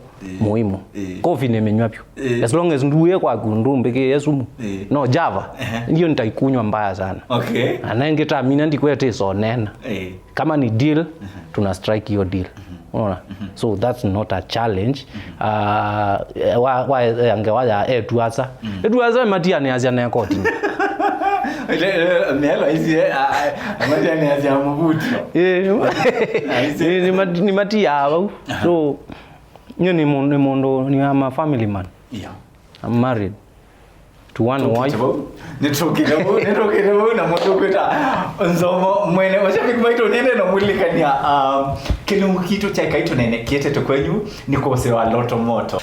Muhimu. Eh. Coffee nĩmĩnywa vyũ. Eh. As long as nduie kwaku, ndumbĩkĩe sumu. Eh. No Java, ehe, ndiyo nitaikunywa mbaya sana. Okay. Anenge tamina ndikwetĩsa ũnena. Eh. Kama ni deal, ehe, tuna strike hiyo deal. Mhm. Unaona? Mhm. So that's not a challenge. Mhm. Ah, wa, wa, eh, ngewa ya etu asa. Mhm. Etu asa matianĩasya na koti. Ile, ile, mielo hizi, eh, ah, ah, matianĩasya mũvuto. Eh. Aise. Ni, ni mat-, ni matia vau. Aha. So, Nyie nĩ mũndũ, nĩ mũndũ, nĩ, I'm a family man. Yeah. I'm married to one wife. Nĩtũkĩte vau, nĩtũkĩte vau, nĩtũkĩte vau na mũndũ kwĩta Nzomo Mwene. Mashabiki maitũ, nĩende na mũlilikania, um, kĩlungu kitũ kya Kai Tũnene kĩetete kwenyu nĩ kwa ũseo wa Loto Moto.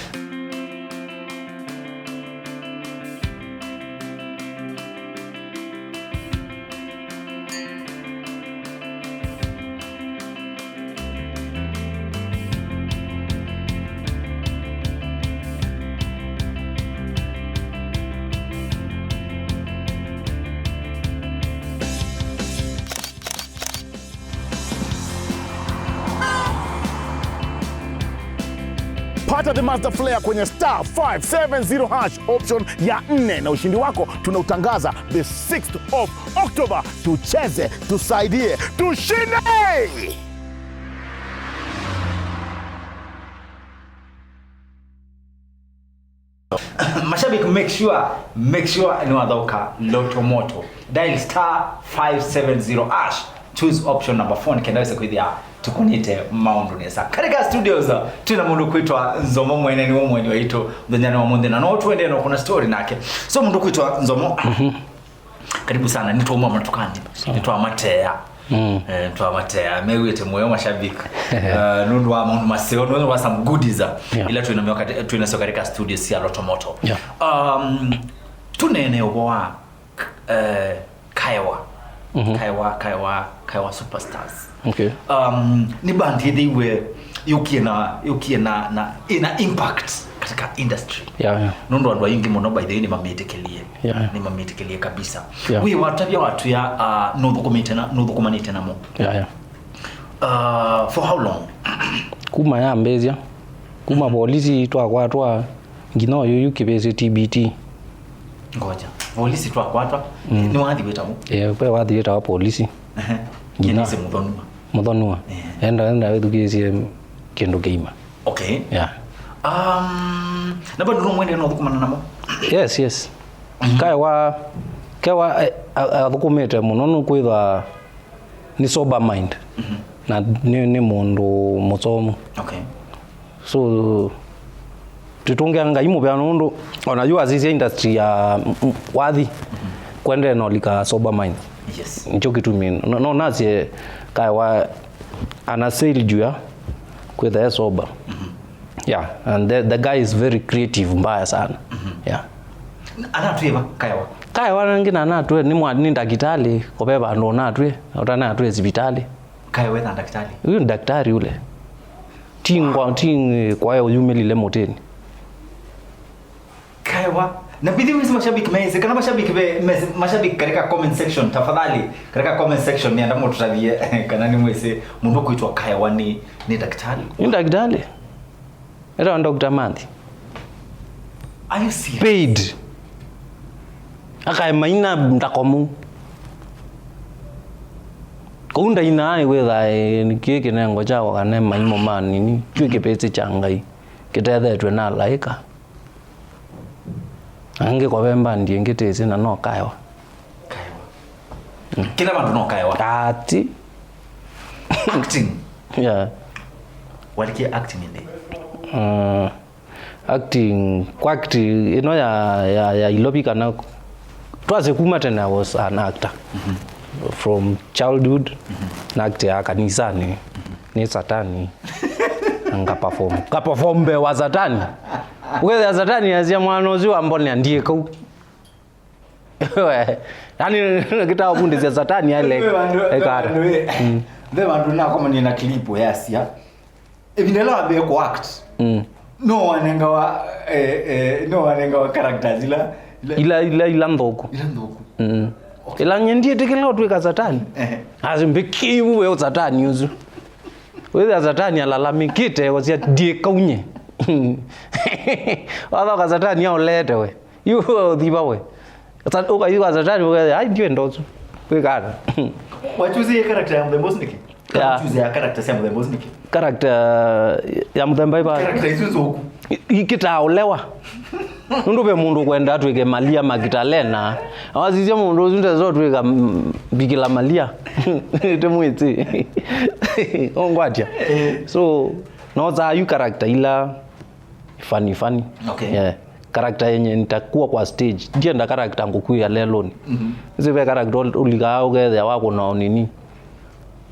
Pata the Master Flair kwenye star five seven zero hash option ya nne, na ushindi wako tunautangaza the sixth of October. Tucheze, tusaidie, tushinde! Mashabiki, make sure, make sure nĩwathauka Loto Moto. Dial star five seven zero hash, choose option number four, nĩkenda wĩse kwĩthĩa tũkũnĩte maũndũ nesa. Katika studios, twĩna mũndũ kwĩtwa Nzomo Mwene, nĩwe mweni waitũ mũthenyanĩ wa mũnthĩ, na no tuendee na kũna story nake. So, mũndũ kwĩtwa Nzomo, mhm, karibu sana. Nĩtwauma matukani, nĩtwamatea. Mm. Eh, twamatea. Mewĩte mũyo mashabiki. Eh, nũndũ wa maũndũ maseo, nũndũ wa some goodies, yeah, ila twĩna mĩo kati-, twĩnasyo katika studio sya Loto Moto. Yeah. Um, tũnene ũvoo wa, eh, Kaewa. Mhm. Kaewa, Kaewa, Kaewa Superstars. Okay. Um, nĩ band ĩthĩiwe yũkie na, yũkie na, na, ĩna impact katika industry. Yeah, yeah. Nũndũ andũ aingĩ mũno, by the way, nĩmamĩtĩkĩlie. Yeah, yeah. Nĩmamĩtĩkĩlie kabisa. Yeah. Wĩ watavya watwĩa, uh, nũthũkũmĩte na, nũthũkũmanĩte namo. Yeah, yeah. Uh, for how long? Kuma yambĩĩsya. Kuma, mhm, polisi twakwatwa, nginya ũyũ yu kĩvĩsĩ T B T. Ngoja. Polisi twakwatwa? Mm. Nĩwathi wĩtaw'o? Eh, ve wathi wĩtawa polisi. Ehe. Nginya. Nĩnĩsĩ Mũthonua. Mũthonua. Eh. Enda, enda wĩthukĩĩsye kĩndũ kĩima. Okay. Yeah. Um, na bado no mwende no thũkũmana namo? Yes, yes. Mhm. Kaewa, Kaewa, eh, a-, athũkũmĩte mũno nũkwĩthwa nĩ sober mind. Mhm. Na nĩ, nĩ mũndũ mũsomu. Okay. So, tũtũngĩa Ngai mũvea nũndũ ona yu asisya industry ya, mm, mm, wathi, mhm, kwendee na ũlika sober mind. Yes. Nĩkyo kĩtumi. No, no nasye Kaewa ana sail juu ya kwĩtha e sober. Mhm. Yeah, and the, the guy is very creative mbaya sana. Mhm. Yeah. Anatwĩva Kaewa? Kaewa nangĩ na anatwĩ, nĩ mwa-, nĩ ndakĩtalĩ, ko ve vandũ ũnatwĩ, ũtanatwĩ sivitalĩ. Kaewa etha ndakĩtalĩ? Huyu ni daktari ule. Ti ngwa, ti ng-, kwa yumĩlile mũtĩnĩ. Kaewa. Na bithi wisi mashabiki mese, kana mashabiki be, mese, mashabiki katika comment section, tafadhali, katika comment section nĩenda mũtũtavie kana nĩ mwĩsĩ mũndũ kwĩtwa Kaewa nĩ, nĩ ndakĩtalĩ. Nĩ ndakĩtalĩ. Etawa Doctor Manthi. Are you serious? Paid. Akae maina ndakomu. Kũu ndainaa ĩwĩtha, eh, nĩ kĩĩ kĩnengo kyakwa kana maimo ma nini, kyĩ kĩvĩsĩ kya Ngai, kĩtethetw'e na alaĩka. Angĩ kwa ve mbandi ĩngĩ tĩsĩ na no Kaewa. Kaewa. Mm. Kĩla vandũ no Kaewa. Ati. Acting. Yeah. Walikie acting ĩndĩ? Uh, acting, kwa act ĩno ya, ya, ya Ilovi kana twasye kuma tene I was an actor. Mhm. From childhood, mhm, na act ya kanisani. Mhm. Nĩ Satani. Nga perform. Ka perform mbee wa Satani. Ũkethĩa Satani asya mwana ũsu wa mbonea ndiĩ kau. We, yani, kĩtaa ũvundĩsya Satani ale. Ve vandũ, ve ekara. Vandũ, eh, mm, ve vandũ nakomanie na clip yasya. Ĩvinda ĩla wambĩe kũ act. Mm. No wanengawa, eh, eh, no wanengawa characters ila, ila, ila, ila, ila nthũku. Ila nthũku. Mm. Okay. Ila nye ndiĩtĩkĩla ũtwĩka Satani. Ehe. Asi mbĩkĩvu we Satani ũsu. Wĩthĩa Satani alalamĩkĩte, wasya ndiĩ kaunye. Wathoka Satani aũlete we. Yu ũthiva we. Sa-, ũkayuka Satani ũkethĩa, "Ai, ndiwenda ũsu." Kwĩkana. Wachuzie character ya mũthemba ũsu nĩkĩ? Yeah. Wachuzie ya character cia mũthemba ũsu nĩkĩ? Character ya mũthemba iva. Character isu nzũku. I-, ikĩtaa ũlewa. Nũndũ ve mũndũ ũkwenda atwĩke Malia Magdalena. Awasisya mũndũ ũsu ndesa ũtwĩka, mm, Bikira Malia. Tĩmwĩtĩ. Ũngwatya. Eh. So, no saa yu character ila funny, funny. Okay. Yeah. Character yenye nitakuwa kwa stage. Ndienda character ngũkuĩa leloni. Mhm. Nĩsĩ ve character ũl-, ũlikaa ũkethĩa wakũna o nini.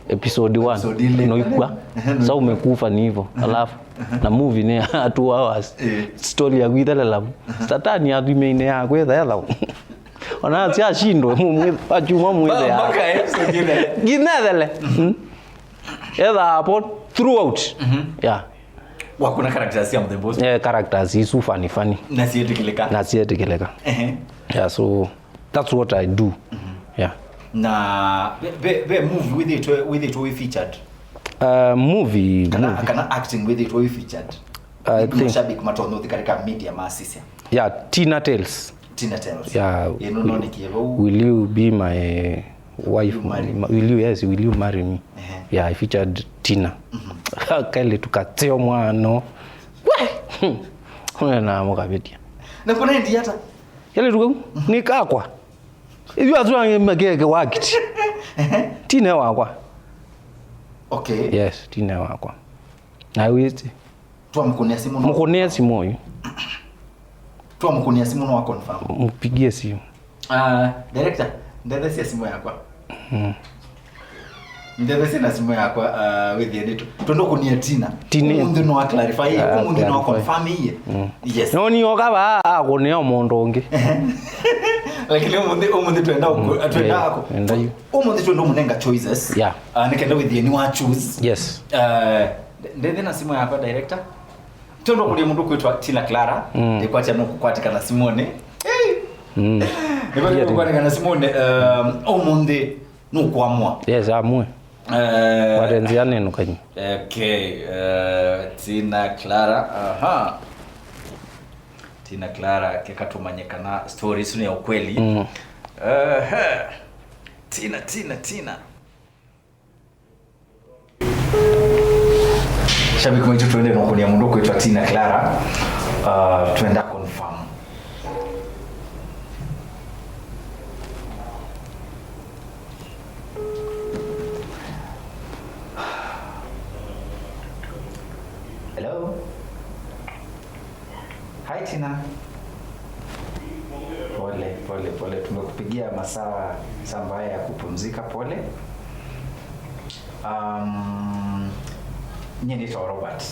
Episode one. Episode ile. Noikua. Ehe, noikua. Sa umekufa ni hivyo. Ehe. Alafu, ehe, na movie ni ya two hours. Eh. Story ya kuithelela. Ehe. Satani athimĩine ya kwetha etha. Ona si ashindwe, mu-, mu-, achuma mwĩthĩa. Mpaka episode ile. Nginethele. Mhm. Etha hapo throughout. Mhm. Yeah. Wakũna characters cia mũthemba ũsu. Eh, characters isu funny, funny. Na sietĩkĩlĩka. Na sietĩkĩlĩka. Ehe. Yeah, so that's what I do. Mhm. Yeah. Na ve, ve, ve movie wĩthĩtwe, wĩthĩtwe wĩ featured? Uh, movie, kana, movie. Kana acting wĩthĩtwe wĩ featured? I think mashabiki matonya ũthi katika media masisya. Yeah, Tina Tales. Tina Tales. Yeah. Ĩno no nĩkie vau. Will you be my wife? Will you marry me? Will you, yes, will you marry me? Ehe. Yeah, I featured Tina. Mhm. Kaĩlĩtu kateo mwano. We! Wena mũkavĩtia. Na kũnendi ata? Kaĩlĩtu kau, mhm, nĩ kakwa. Ithu atu angĩ makeke wakiti. Ehe. Tina wakwa. Okay. Yes, Tina wakwa. Na wĩsĩ. Twamũkũnĩa simũ no. Mũkũnĩa simũ ũyũ. Twamũkũnĩa simũ no wa confirm. Mpigie simu. Ah, director, ndethesia simũ yakwa. Mm. Ndethesia na simũ yakwa, ah, wĩthĩe nĩtũ. Twendũkũnĩa Tina. Tina. Ũmũnthĩ no a clarify. Ah, ũmũnthĩ no a clarify. Confirm iye. Mm. Yes. No nĩ oka vaa akũnĩa mũndũ ũngĩ. Lakini ũmũnthĩ, ũmũnthĩ twenda ũkũ-, mm, twenda, yeah, ako. Enda yu. Ũmũnthĩ twenda ũmũnenga choices. Yeah. Ah, nĩkenda wĩthĩe nĩ wa choose. Yes. Ah, ndethĩ na simũ yakwa director. Twenda kũlya mũndũ kwĩtwa Tina Clara. Mm. Ndĩkwatya no kũkwatĩkana simũnĩ. Mm. Nĩkwatya no kũkwatĩkana simũnĩ, um, ũmũnthĩ nũkwamũa. Yes, amue. Eh, wate nzĩa nĩnũkanyi. Okay, eh, Tina Clara, aha. Tina Clara, keka tũmanye kana story isu nĩ ya ukweli. Mm. Ehe. Tina, Tina, Tina. Shabiki maitũ, twende no kũnĩa mũndũ kwĩtwa Tina Clara. Uh, twenda confirm. Hello? Hi, Tina. Pole, pole, pole. Tumekupigia masaa, saa mbaya ya kupumzika. Pole. Um, nyie nĩtawa Robert.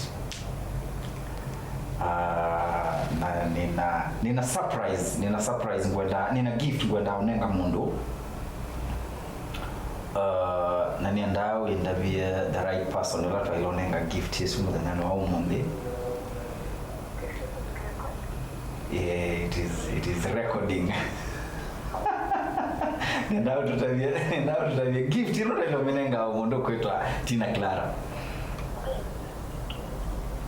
Ah, na nina, nina surprise, nina surprise ngwenda, nina gift ngwenda ũnenga mũndũ. Uh, na nĩendaa wĩndavye the right person ũla twaĩle ũnenga gift ĩsu mũthenyanĩ wa ũmũnthĩ. Yeah, it is, it is recording. Nĩendaa ũtũtavye, nĩendaa ũtũtavye gift ĩno twaĩle ũmĩnenga mũndũ kwĩtwa Tina Clara.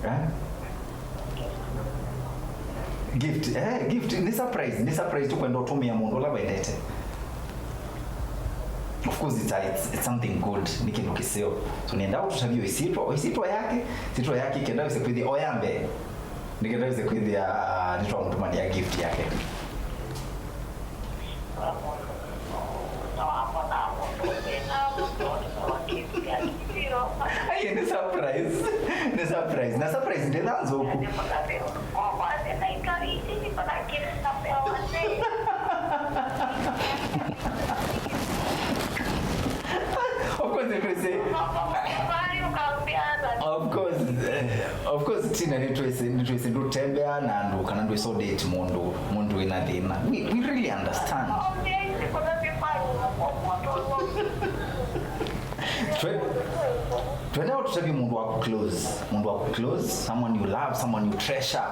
Eh? Gift, eh, gift, nĩ surprise, nĩ surprise tũkwenda ũtũmĩa mũndũ ũla wendete. Of course, it's, a, it's, it's something good, nĩ kĩndũ kĩseo. So, nĩenda ũtũtavye ĩsyĩtwa, ĩsyĩtwa yake, ĩsyĩtwa yake, kenda wĩse kwĩthĩa oya mbee. Nĩ kenda wĩse kwĩthĩa, ah, nĩtwamũtũmanĩa gift yake. Ai, nĩ surprise. Nĩ surprise. Na surprise ndĩla nzũku. Of course, nĩtwĩsĩ. Of course, eh, of course, Tina, nĩtwĩsĩ, nĩtwĩsĩ ndũtembea na andũ kana ndwĩsa date mũndũ, mũndũ wĩna thĩna. We, we really understand. Twe-, twenda ũtũtavye mũndũ waku close, mũndũ waku close, someone you love, someone you treasure.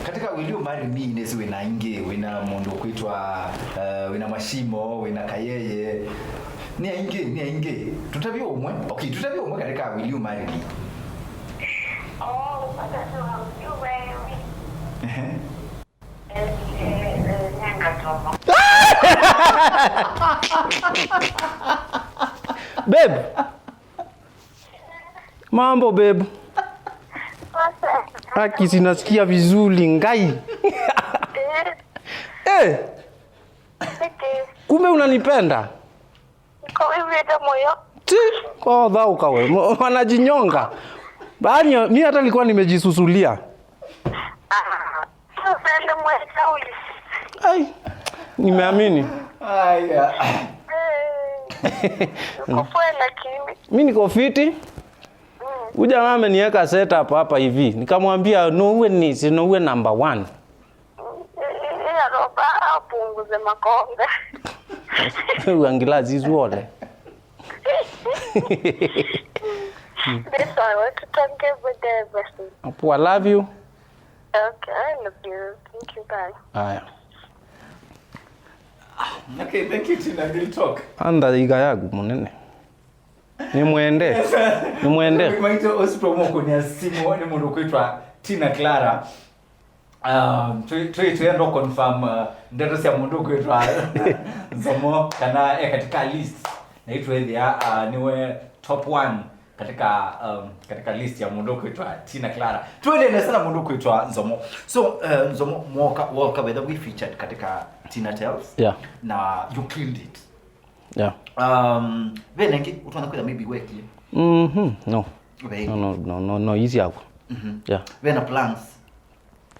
Katika will you marry me, nĩsĩ wĩna aingĩ, wĩna mũndũ ũkwĩtwa, eh, wĩna Mashimo, wĩna Kayeye. Nĩ aingĩ, nĩ aingĩ. Tũtavye ũmwe. Okay, tũtavye ũmwe katika will you marry me. Oh, what are you, you wearing? Ehe. Eh, eh, eh, nanga tomo. Babe. Mambo, babe. What's up? Haki, sinasikia vizuri, ngai. Eh. Eh. Okay. Kumbe unanipenda? Niko hivi hata moyo. Ti, kwa dhau kawe. Mo-, wanajinyonga. Baani, mi hata nilikuwa nimejisusulia. Ah, sasa ndio mweka uli. Ai, nimeamini. Haya. Eh, uko poa lakini. Mi niko fiti. Mm. Huyu jamaa ameniweka setup hapa hivi. Nikamwambia, "No uwe nisi, no uwe number one." Ĩĩ, aroba apunguze makombe. Uangila zizuole. This one, wetu tutange bude basi. Apu, I love you. Okay, I love you. Thank you, bye. Aya. Okay, thank you, Tina. Real talk. Anda iga yaku munene. Nĩ mwende. Nĩ mwende. Maitũ ũsu tũmũkũnia simu nĩ mũndũ kwĩtwa Tina Clara. Um, tũ- tũ- twĩenda confirm, uh, ndeto sya mũndũ kwĩtwa Nzomo kana e katika list. Na itwethĩa, uh, niwe top one katika, um, katika list ya mũndũ kwĩtwa Tina Clara. Tuendee nesa na mũndũ kwĩtwa Nzomo. So, uh, Nzomo, mwoka woka whether we featured katika Tina Tells. Yeah. Na you killed it. Yeah. Um, ve nengĩ ũtona kwĩtha maybe wekie? Mhm, no. Ve. No, no, no, no, no, easy yako. Mhm. Yeah. Ve na plans?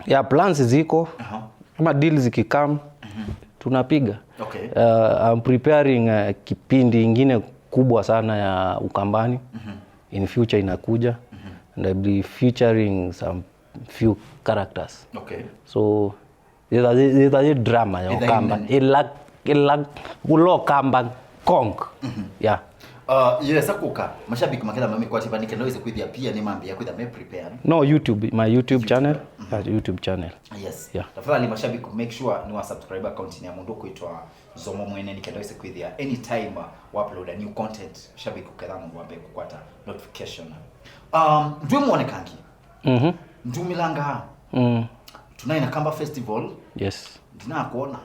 Yeah, plans ziko. Aha. Kama deals zikikam, mhm, tunapiga. Okay. Uh, I'm preparing, uh, kipindi ingine kubwa sana ya Ukambani. Mhm. In future inakuja. Mhm. And I'll be featuring some few characters. Okay. So, ĩthaĩ, ĩthaĩ drama ya Ĩthaĩ Ũkamba. Nene. Ĩla, ĩla, ũla Ũkamba Kong. Mhm. Yeah. Uh, yesa kũka, mashabiki maketha mamĩkwatĩva nĩ kenda wĩse kwĩthĩa pia nĩ mambĩa kwĩtha me prepared. No, YouTube, my YouTube channel. Mhm. Yeah, YouTube channel. Yes. Yeah. Tafadhali mashabiki, make sure nĩ wa subscribe account ya mũndũ kwĩtwa Nzomo mwene nĩ kenda wĩse kwĩthĩa anytime, uh, wa upload a new content, shabiki ũketha mũndũ wambe kũkwata notification. Um, ndwĩ mwonekangĩ. Mhm. Ndumĩlangaa. Mm. Tunaĩ na Kamba Festival. Yes. Ndinakwona.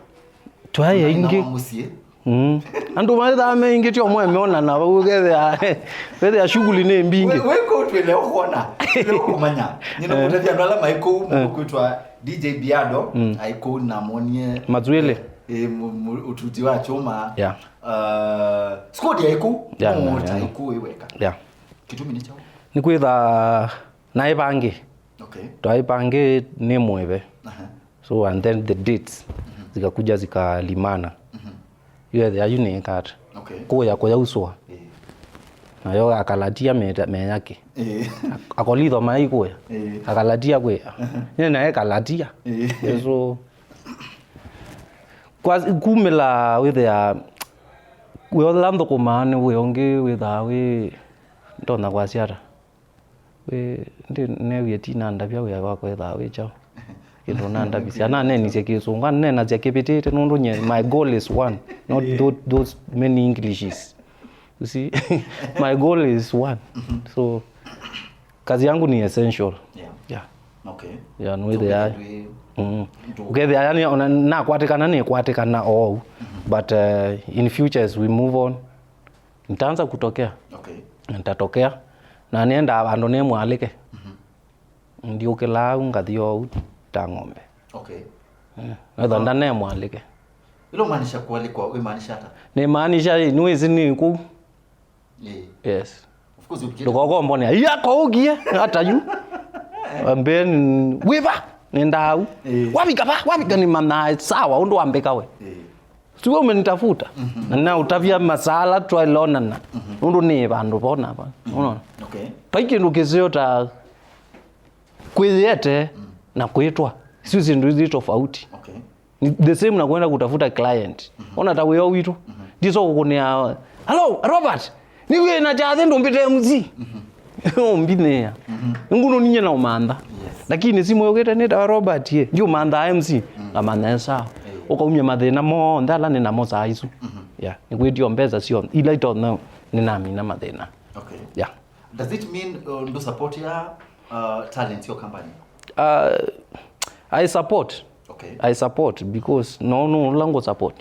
Twaĩ aingĩ. Wa mũsyĩ. Mm. Andũ maithaa me aingĩ tio mwe meonana vau, kethĩa, kethĩa shughuli nĩ mbingĩ. We, we kũu twĩle ũkwona. Twĩle ũkũmanya. Nyina kũtethia andũ ala maĩ kũu, eh, mũndũ kwĩtwa D J Biado, mm, aĩ kũu na mwonie. Matwĩle. Eh, eh, mu-, mu-, ũtuti wa chuma. Yeah. Uh, squad ya ĩkũ. Yeah, yeah, yeah. Ĩkũ ĩweka. Yeah. Kĩtumi nĩ kyaũ? Nĩ kwĩtha naĩ vangĩ. Okay. Twaĩ vangĩ nĩ mwĩve. Aha. So, and then the dates, mhm, zikakuja zikalimana. Mhm. Yu ethĩa yu nĩ kat. Okay. Kũya kũya uswa. Eh. Nayo akalatia meta-, meyake. Eh. Ak-, akolitho mai kũya. Eh. Akalatia kwĩa. Aha. Nĩ naye kalatia. Eh. So, kwa, kumĩla wĩthĩa wĩ ũla nthũkũmaa nĩ wĩ ũngĩ wĩthaa wĩ, ndonya kwasya ata? Wĩ, ndi newie ti nandavya wĩa wakwa ĩthaa wĩ kyaũ. Kĩndũ nandavisya, nanenisye kĩsũngũ, anenasya kĩvĩtĩte, nũndũ nye, my goal is one, not, yeah, tho-, those many Englishes. You see, my goal is one. Mhm. So, kazi yangu ni essential. Yeah. Yeah. Okay. Yeah, no. So, wĩthĩa, mm. Ũkethĩa, yani, ona nakwatĩkana, nĩkwatĩkana oou. Mhm. But, uh, in future, as we move on, nitaanza kutokea. Okay. Nitatokea. Na nienda andũ nĩ mwalĩke. Mhm. Ndiũkĩlaa au ngathi oou ta ng'ombe. Okay. Eh, wetha, ah, ndane mwalĩke. Ĩla ũmaanisha kũalikwa, wĩmaanisha ata? Nĩmaanisha, nĩwĩsĩ nĩ kũu. Ĩĩ. Yes. Of course, ũkĩte. Ndũkokombonea, "Iya, koũkie, ata yu?" Ambeni, "Wĩva?" Nĩ ndau. Ĩĩ. "Wavika va? Wavika?" Nĩmanyae sawa, ũndũ wambĩka we. Ĩĩ. Siwe umenitafuta. Mhm. Na naũtavya masala twailonana. Mhm. Nũndũ nĩ vandũ vona va. Mhm. Unaona? Okay. Vai kĩndũ kĩseo ta kwĩyĩete, mm, na kwĩtwa. Sio syĩndũ ithi tofauti. Okay. Ni the same na kwenda kutafuta client. Mhm. Ona ta wĩo witũ. Mhm. Ndiso kũkũnĩa, "Hello, Robert. Nĩ wĩ na kyathĩ ndũmbĩte M C." Mhm. Ũmbinĩa. Mhm. Ngunũninye na ũmantha. Yes. Lakini simu yũkĩte nĩ ta Robert ye. Ndiũmantha M C. Mm. Ngamantha sawa. Eh. Ũkaumya mathĩna monthe ala nĩ namo saa isu. Mhm. Yeah. Nĩkwĩtio mbesa sio. Ila itonya nĩnamina mathĩna. Okay. Yeah. Does it mean, uh, ndũ support ya Uh, talent ya Ũkambanĩ? Uh, I support. Okay. I support because no, no, lango support.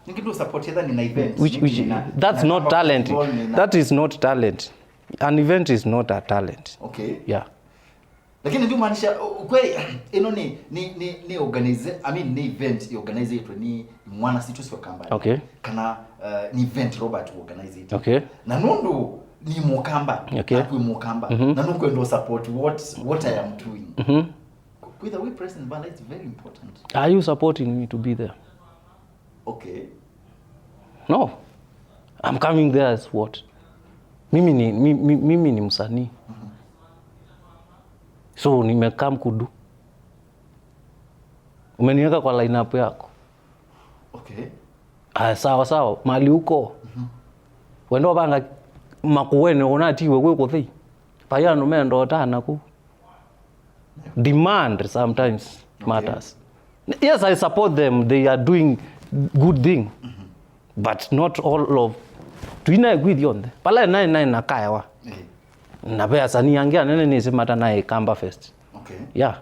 Nĩngĩ ndũ support etha nĩ na event. Which, which, nĩna, that's nĩna not talent. Festival, nĩna That is not talent. An event is not a talent. Okay. Yeah. Lakini ndio maanisha, uh, kweli, ĩno nĩ, nĩ, nĩ, nĩ organize, I mean, nĩ event organized nĩ mwana sitũ sio Ũkambanĩ. Okay. Kana, uh, nĩ event Robert organized. Okay. Na nũndũ nĩ Mũkamba, Okay. na kwĩ Mũkamba, Mhm. na nũkwenda support what, what I am doing. Mhm. Kwĩtha wĩ present, bana, it's very important. Are you supporting me to be there? Okay. No. I'm coming there as what? Mimi ni, mi, mi, mimi ni msanii. Mhm. So nimekam kudu. Umeniweka kwa lineup yako. Okay. Ah, sawa sawa, mali uko. Mhm. Wendo banga makuwene unatiwe kwe kuthi. Paya no mendo tana ku. Demand sometimes Okay. matters. Yes, I support them. They are doing good thing. Mhm. But not all of. Tuina gwithionthe. Pala nae nae nakaewa. Eh. Na ve asanii angĩ anene nĩsĩ mata nae Kamba Fest. Okay. Yeah.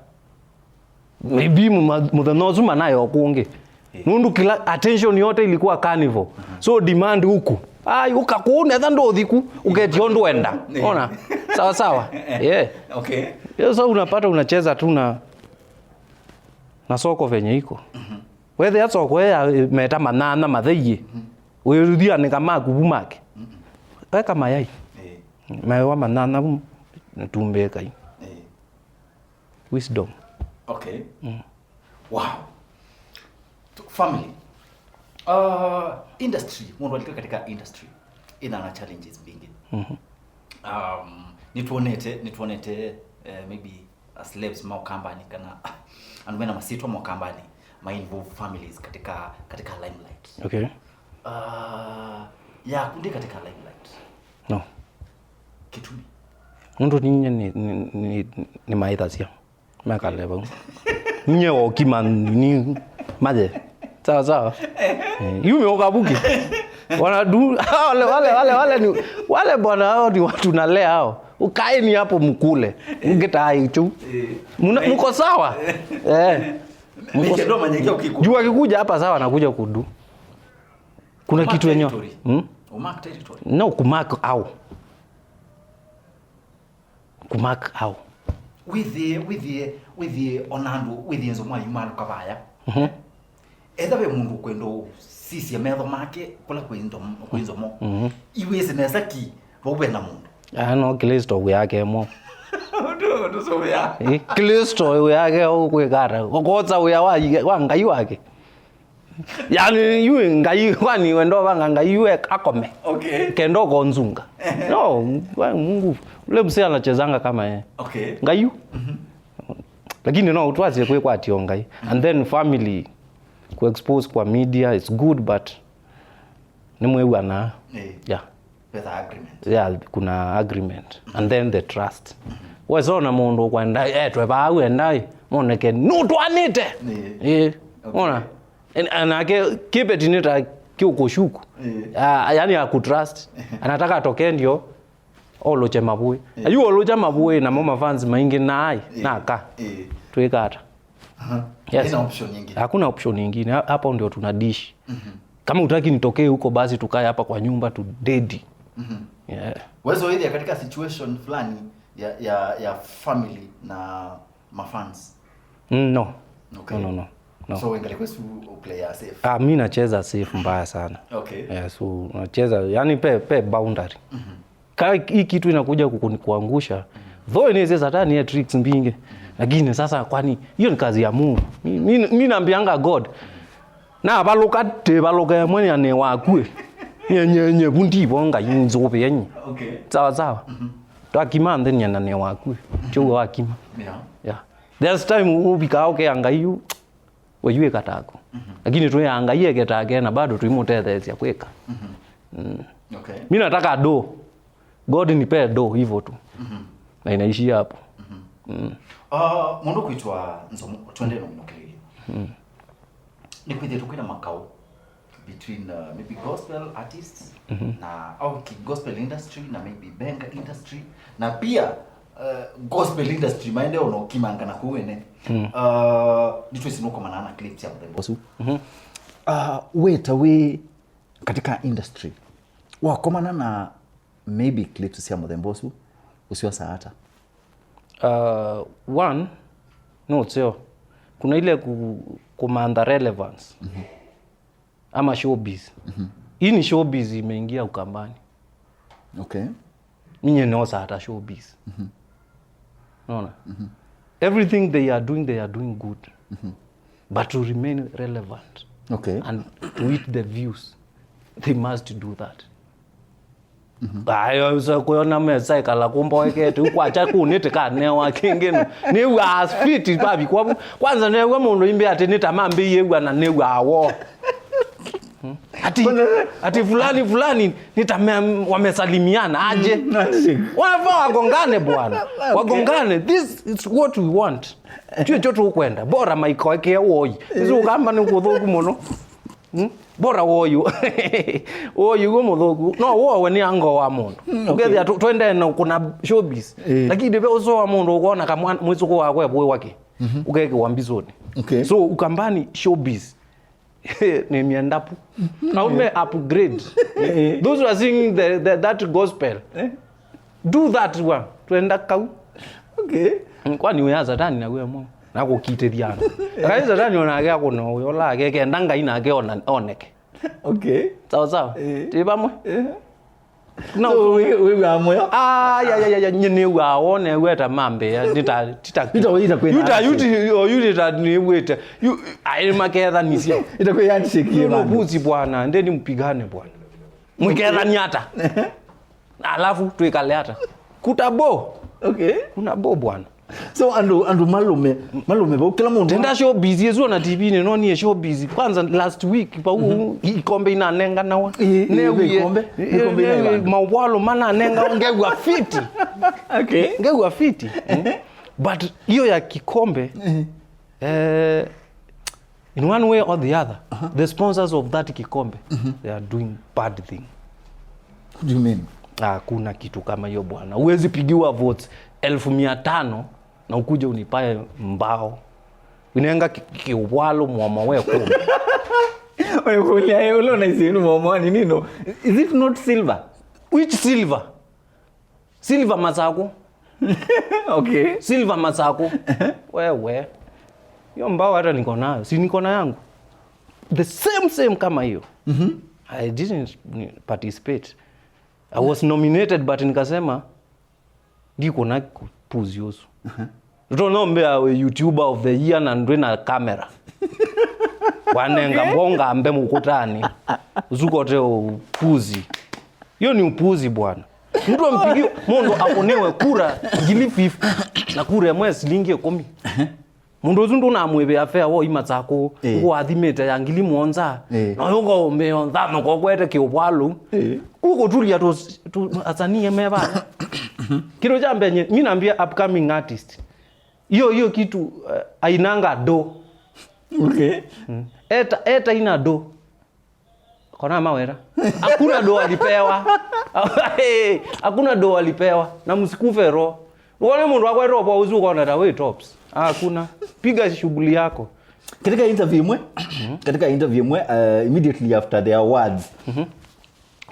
Maybe muma- mũthenya ũsu manayo kũngĩ. Eh. Nũndũ kila attention yote ilikuwa carnival. Mhm. So demand huku. Ai, ũka kũu netha ndũthi ku, ũketio ndwenda. Eh. Ona? Sawa sawa. Yeah. Okay. Yo, so unapata unacheza tu na, na soko venye iko. Mhm. Wethĩa soko ya meta manana matheiĩ. Mhm. Wĩruthianĩka maku vu make. Mhm. Weka mayai. Eh. Maewa manana vu natumbĩkai. Eh. Wisdom. Okay. Mm. Wow. Family. Uh, industry, mũndũ alika katika industry ina na challenges mbingĩ. Mhm. Um, nĩtuonete, nĩtuonete, eh, maybe a celebs ma Ũkambanĩ kana andũ mena masitwa ma Ũkambanĩ ma involve families katika, katika limelight. Okay. Uh, yaku ndĩ katika limelight. No. Kĩtumi? Nũndũ ninyie nĩ, nĩ, nĩ, nĩ maĩthasya. Mekale vau. Nye okima ni maje. Sawa sawa. Eh, yume ukabuki. Wanadu wale wale wale wale ni wale bwana hao ni watu nalea hao. Ukaeni hapo mkule. Mkitai tu. Eh. Muna- mko sawa? Eh. Mko- Ndio manyekea ukikula. Jua akikuja hapa sawa, anakuja kudu. Kuna Umark kitu yenyewe. Territory. Hmm? Umark territory. No, kumark au. Kumark au. Wĩthĩe, wĩthĩe, wĩthĩe ona andũ, wĩthĩe nzomo ayumalũka vaya. Mhm. Etha ve mũndũ ũkwenda ũsisya metho make kũla kwĩ nzomo, kwĩ nzomo. Mhm. Iwĩsĩ nesa ki vau ve na mũndũ. Ah, no, Kristo wĩ yake ĩmwe. Ndũ, ndũ so wĩa. Eh, Kristo wĩ yake ũkwĩkata. Ũkosa wĩa wa, wa Ngai wake. Yani, yu Ngai, kwani we ndovanga Ngai yu e- akome? Okay. Kenda ukonzunga. No, wa- Mungu, ule msee anachezanga kama yeye. Okay. Ngai yu. Mhm. Lakini no, utwasie kwĩkwatia Ngai. And then family, ku expose kwa media, it's good, but nĩ mwĩw'ana. Eh. Yeah. Vetha agreement. Yeah, kuna agreement. And then the trust. Wesona mũndũ ũkwenda etwe vau endai moneke nũtwanĩte. Eh. Eh. Okay. Ona. En- anake kĩpeti nĩ ta kĩũkũshuku. Eh. Ah, yani akutrust. Anataka atoke ndio olũche mavũĩ. Eh. Ayu olũcha mavũĩ namo mafans maingĩ naai. Eh. Naka. Eh. Twĩkata. Aha. Yes. Haina option nyingine. Hakuna option nyingine. Ha- Hapo ndio tuna dish. Mhm. Kama utaki nitokee huko, basi tukae hapa kwa nyumba tu dedi. Mhm. Yeah. Wezo ile katika situation fulani ya, ya, ya family na mafans. Mm, no. Okay. No, no, no, no. So wengali kwesu play safe. Ah, mi nacheza safe mbaya sana. Okay. Yeah, so nacheza yani pe pe boundary. Mhm. Ka hii kitu inakuja kukuni- kuangusha. Though inaweza satani ya tricks mbingi. Lakini sasa kwani hiyo ni kazi ya Mungu? Mi, mi, mi naambianga God. Na valuka te valuka mwenye ne wakue. Nye nye nye bundi bonga inzo benye. Okay. Sawa sawa. Mhm. Twakima nthenya na ne wakue. Chuo wakima. Yeah. Yeah. There's time ubika okay anga you. Weyuĩka tako. Mhm. Lakini twĩaa Ngai eketake na bado tũimũtetheesya kwĩka. Mhm. Mm. Okay. Mi nataka do. God nipe do hivyo tu. Mhm. Na inaishia hapo. Mhm. Mm. Uh, mũndũ kwĩtwa Nzomo, twende na mũkĩlĩlyo. Mm. Nĩ kwĩthĩtwe kwĩna makaũ between, uh, maybe gospel artists Mhm. na au ki gospel industry na maybe benga industry na pia, uh, uh, gospel industry, maende ona ũkimangana kũu ene. Mm. Uh, nĩtwĩsĩ nũkomanaa na Cliff sya mũthemba ũsu. Mhm. Uh, weta wĩ katika industry, wakomana na maybe Cliff sya mũthemba ũsu, ũsyosa ata? Uh, one, no ũseo. Kuna ile ku-, kũmantha relevance. Mhm. Ama showbiz. Mhm. Hii ni showbiz imeingia Ukambani. Okay. Ninye nosa hata showbiz. Mhm. Unaona? Mhm. Everything they are doing, they are doing good. Mhm. But to remain relevant, okay, and to eat the views, they must do that. Mhm. Ayo, so kũyona mesa ĩkala kũmboekete, ũkwakya kũnĩte kanewa kĩngĩ. Nĩw'a as fit pavi kwa. Kwanza nĩw'a mũndũ imbe atĩ nĩ ta mambĩie w'a na nĩw'a awo. Hmm? Ati, ati fulani, fulani, nĩ ta me-, wamesalimiana aje? Mm, handshake. Wanafaa wagongane bwana. Okay. Wagongane. This is what we want. Tio cho tũkwenda. Bora maikoekea woi. Isu Ũkamba nĩ kũthũku mũno. Hmm? Bora woyu. Woyu guo mũthũku. No wowe nĩ ango wa mũndũ. Mm, okay. Ũkethĩa tu-, twendee na kuna showbiz. Eh. Lakini ve ũso wa mũndũ ũkona kamwana mwĩsũkũ wakwe bwe wake. Mhm. Ũkekĩwa mbisoni. Okay. So Ukambani showbiz. Nĩ miendapu. Aume upgrade. Eh. Those who are singing the, the, that gospel. Eh. Do that one. Twenda kau. Okay. Kwani wĩ ya Satani na wĩ mwe? Na kũkitĩthya andũ. Kaĩ Satani onake akũna ũyũ, ola ake kenda Ngai nake ona-, oneke. Okay. Sawa sawa? Eh. Tĩ vamwe? Eh. No. So, wĩ, wĩ wa moyo? Ah, ya, ya, ya, ya, nye nĩ wa wone weta mambe, ya, nita, tita. Yuta, yuta kwĩ yuta, na yuti, o, yuta nĩ wete. Yu, ai, maketha nisia. Ita kwĩ handshake. Yu no bwana. Buzi bwana, ndeni mpigane bwana. Mwikethani ata? Alafu twĩkale ata? Kutabo. Okay. Kuna bo bwana. So andũ, andũ malũme, malũme vau, kĩla mũndũ. Tenda showbiz, yesu ona T V nĩ nonie showbiz. Kwanza last week, vau, mhm, ikombe inanenganawa. Ĩ, ĩ, newie, ikombe, ikombe ĩ, ina newie, ĩvandũ. Maũvalo mananengawa, ngew'a fiti. Okay. Ngew'a fiti. Eh? But hiyo ya kikombe, mhm, eh, in one way or the other, aha, the sponsors of that kikombe, mhm, they are doing bad thing. What do you mean? Hakuna kitu kama hiyo bwana. Huwezi pigiwa votes elfu mia tano na ukuje unipae mbao. Unenga ki-, kiwalo mwomo we kumi. Oyo kulia, eh, ulo na isinu mwomo ni nino? Is it not silver? Which silver? Silver Masako. Okay. Silver Masako. Wewe. Hiyo mbao hata niko nayo. Si niko na yangu. The same, same kama hiyo. Mhm. I didn't participate. I was nominated, but nikasema, ndikuna kupuzi ũsu. Mhm. Ndũtonya ũmbĩa wĩ YouTuber of the year na ndwĩ na camera. Wanenga mbonga mbe mũkũtani. Ũsu kote ũpuzi. Hiyo ni upuzi bwana. Mtu ampigiwe, mũndũ akũnĩwe kura ngili fifty na kura ĩmwe silingi ĩkũmi. Mũndũ ũsu ndũnamwĩvĩa fare wa Masako, ĩĩ, ũkũathimĩte ya ngili mũonza, ĩĩ, na ũyũ ũkaũmbĩa nthano kokwete kĩũvwalũ. Ĩĩ. Kũkũtulia tu, tu asanii me vaa. Kĩndũ kya mbee nye, mi naambia upcoming artist. Hiyo, hiyo kitu, eh, hainanga do. Okay. Mm. Eta, eta ina do. Kona mawera. Hakuna do alipewa. Hakuna do alipewa. Na msikufe roho. Uone mũndũ akwetwa kwa uzu ukaona ta we tops. Hakuna. Piga shughuli yako. Katika interview imwe, katika interview imwe, uh, immediately after the awards, mhm,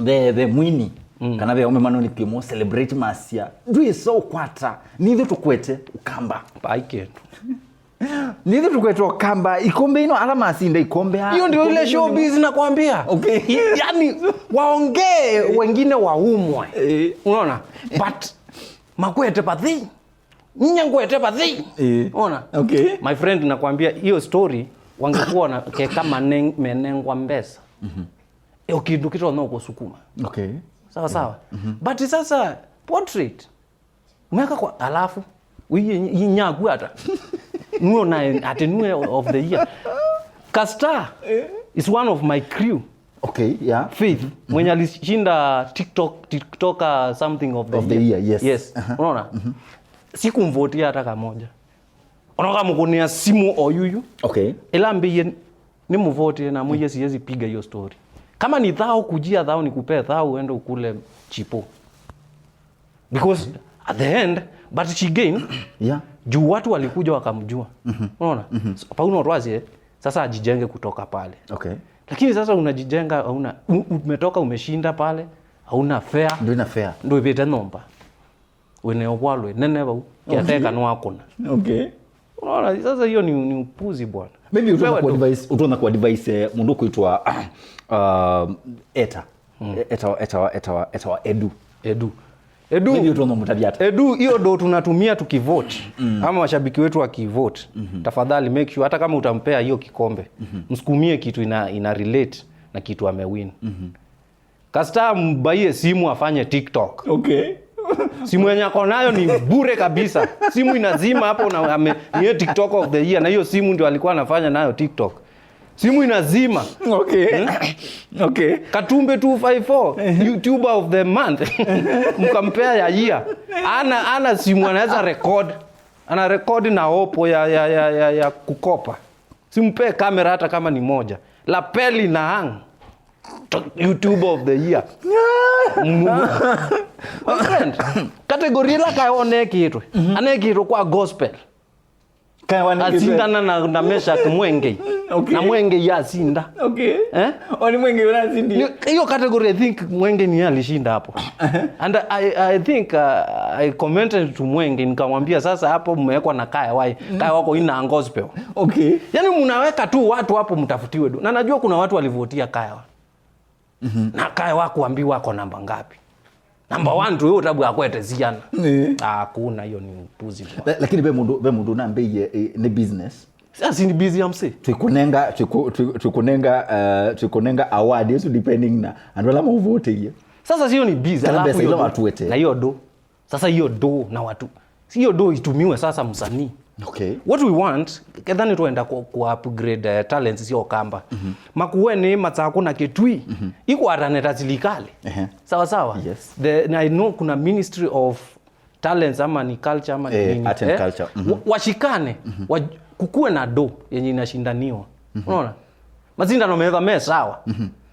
the, the mwini, mm, kana ve ome manoni kimo celebrate masia. Ndwĩ so kwata. Nithu tukwete Ukamba. Pai kĩndũ. Nithu tukwetwa Ũkamba, ikombe ino, ala masinda ikombe, ah, hiyo ndio ile ikombe ino. Showbiz nakwambia. Okay. I-, yani, waongee, wengine waumwe. Eh. Unaona? But makwete pathi. Ninye ngwete pathi. Eh. Unaona? Okay. My friend, nakwambia, hiyo story, wangekuwa na keka maneng-, menengwa mbesa. Mhm. Hiyo kindu kitonya kusukuma. Okay. Sawa, sawa. Mhm. But sasa, portrait, mweka kwa alafu, wiye nyaku hata. Nuo na ati nuo of the year. Kastar is one of my crew. Okay, yeah. Faith, mhm, mwenye alishinda TikTok, TikToker something of the year. Of the year, yes. Yes. Aha. Unaona? Mhm. Sikumvotia hata kamoja. Onoka mũkũnĩa simu o yuyu. Okay. Ĩla mbĩie nĩ mũvotie na mwĩie siwezi piga hiyo story. Kama ni thao, kujia thao, nikupee thao uende ukule chipo. Because at the end, But she gained, Yeah. juu watu walikuja wakamjua. Unaona? So, Pauno Rwazie sasa ajijenge kutoka pale. Okay. Lakini sasa unajijenga, hauna u- umetoka, umeshinda pale, hauna fare. Ndwĩna fare. Ndwĩvĩte nyũmba. Wĩna ũvwalwe nene vau. Kiateka nĩwakũna. Okay. Unaona, sasa hiyo ni, ni upuzi bwana. Maybe ũtonya Wewe ku tu. Advise, ũtonya ku advise eh, mũndũ kwĩtwa uh, Eta. Eta, Eta, Eta, Eta wa Edu. Edu. Edu. Maybe ũtonya mũtavya ata. Edu, hiyo ndo tunatumia tukivote. Ama washabiki wetu wakivote. Tafadhali make sure hata kama utampea hiyo kikombe, msukumie kitu ina, ina relate na kitu amewin. Kasta mbaie simu afanye TikTok. Okay. Simu yenye ako nayo ni bure kabisa. Simu inazima hapo na ame, ni yeye TikTok of the year, na hiyo simu ndio alikuwa anafanya nayo TikTok. Simu inazima. Okay. Okay. Katumbe two five four, YouTuber of the month. Mkampea ya year. Ana, ana simu anaweza record. Ana record na Oppo ya, ya, ya, ya, ya kukopa. Simpee kamera hata kama ni moja. Lapeli na hang. YouTuber of the year. My friend, category ĩla Kae onekĩtwe. Anekĩtwe kwa gospel. Kae wanekĩtwe. Asindana na, na Meshack Mwengei. Okay. Na Mwengei asinda. Okay. Eh? Oni Mwengei ũnasindi. Ni- Hiyo category, I think Mwengei ni alishinda hapo. And I, I think uh, I commented to Mwengei, nikamwambia, "Sasa hapo mmewekwa na Kae wai. Kae wako ina gospel." Okay. Yaani mnaweka tu watu hapo mtafutiwe do. Na najua kuna watu walivotia Kae wa. Na Kae wa kuambiwa ako namba ngapi? Namba one tu, hiyo tabu akwete ziana. Eh. Ah, kuna hiyo ni upuzi bwana. La- Lakini ve mũndũ ve mũndũ nambĩie eh, nĩ business. Sasa ni busy ya msee. Twĩkũnenga twĩkũ- twĩ- twĩkũnenga uh, twĩkũnenga award ĩsu depending na andũ ala maũvotĩie. Sasa sio ni busy, Kana alafu pesa hiyo ila do- watuete. Na hiyo do. Sasa hiyo do na watu. Hiyo do itumiwe sasa msanii. Okay. What we want, ketha nĩ twenda ku, ku upgrade uh, talents sio kamba. Makueni, Matsakũ na Kitui. Ikwatane ta silikali. Ehe. Sawa sawa. Yes. The, na I know kuna Ministry of Talents ama ni culture ama ni Eh, nini. Art and Culture. Wa- washikane. Wa, kukuwe na do yenye inashindaniwa. Unaona? Mazindano metha me sawa.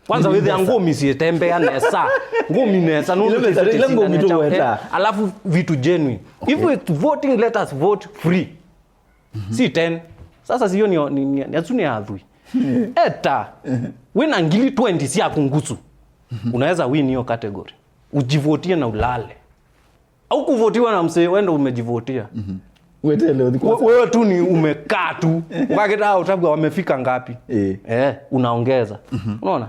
Kwanza wĩthĩa ngũmi sietembea nesa. Ngũmi nesa no Ile mesa- ile ngũmi tu weta. Alafu vitu genuine. If we voting, let us vote free. Si ten. Sasa sio ni ni ni, ni, ni athui. Eta. Wĩna ngili twenty cia kungusu. Unaweza win hiyo category. Ujivotie na ulale. Au kuvotiwa na msee, wewe ndo umejivotia. Wetele ũthi We- kwa. Wewe tu ni umekaa tu. Wakita utabu wamefika ngapi? Eh. Eh, unaongeza. Unaona?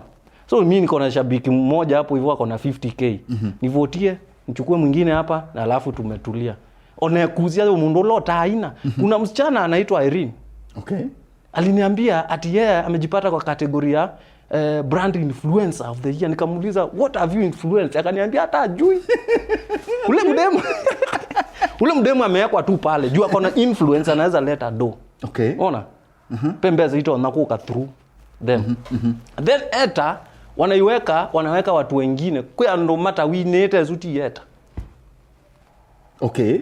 So mimi niko na shabiki mmoja hapo hivyo ako na fifty K. Nivotie, nichukue mwingine hapa na alafu tumetulia. Onekuzia huyo mundu lota haina. Kuna msichana anaitwa Irene. Okay. Aliniambia ati yeye amejipata kwa kategori ya eh, brand influencer of the year. Nikamuuliza, "What have you influenced?" Akaniambia hata ajui. Ule mdemu ule mdemu amewekwa tu pale juu akona influence, anaweza leta do. Okay. Ona. Pembeza ito na kuka through them. Then Eta wanaiweka, wanaweka watu wengine kwa ndo mata winite zuti Eta. Okay.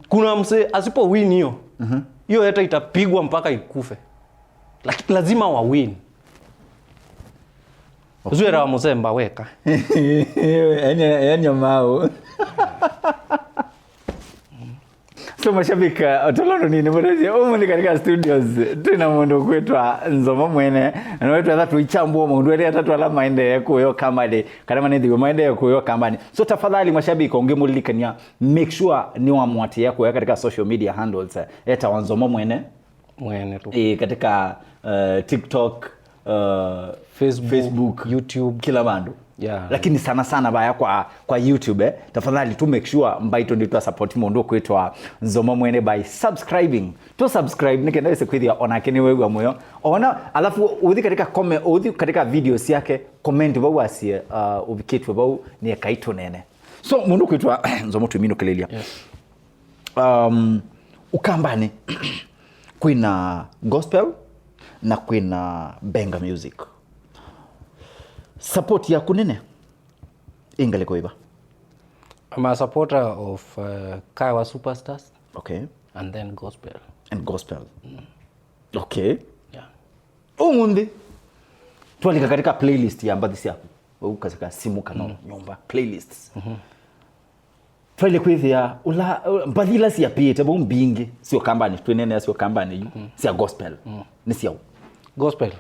Kuna msee asipo win hiyo, hiyo Eta itapigwa mpaka ikufe. Laki- lazima wa win. Uzuera wa musemba weka. Enya enya mau. So mashabiki, uh, otolono nini murazi umuni katika studios tuna mundu kwitwa Nzomo Mwene, na wetu atatu ichambua maundu eri atatu ala maendee kuyo kamali kana manithiwe maendee kuyo kamali. So tafadhali mashabiki, ungimulilikania, make sure ni wamwatia kuya katika social media handles, eh, Eta wa Nzomo Mwene. Mwene tu. Eh, katika uh, TikTok, uh, Facebook, Facebook, YouTube. Kila vandu. Yeah. Lakini sana sana vaya kwa kwa YouTube, eh, tafadhali tu make sure mbaitũ nĩ twa support mũndũ kwitwa Nzomo Mwene by subscribing. Tu subscribe nĩ kenda wĩse kwĩthĩa onake nĩ wew'a mũyo. Ona alafu uthi katika comment, uthi katika video ciake, comment vau asie, uh, uvikitwe vau nĩ ekai tunene. So mũndũ kwitwa Nzomo tuminũkĩlĩlya. Yes. Um, Ukambani kwina gospel na kwina benga music. Support yaku nene ĩngalĩko ĩva? I'm a supporter of uh, Kae wa Superstars. Okay. And then gospel. And gospel. Okay. Yeah. Ũmũnthĩ twalika katika playlist ya mbathi syaku, au katika simu kana nyumba playlists. Twaĩle kwĩthĩa ũla, mbathi ila siapĩĩte vau mbingĩ sya Ũkambanĩ, twĩneenea sya Ũkambanĩ yu, sya gospel, nĩ syaũ? Gospel.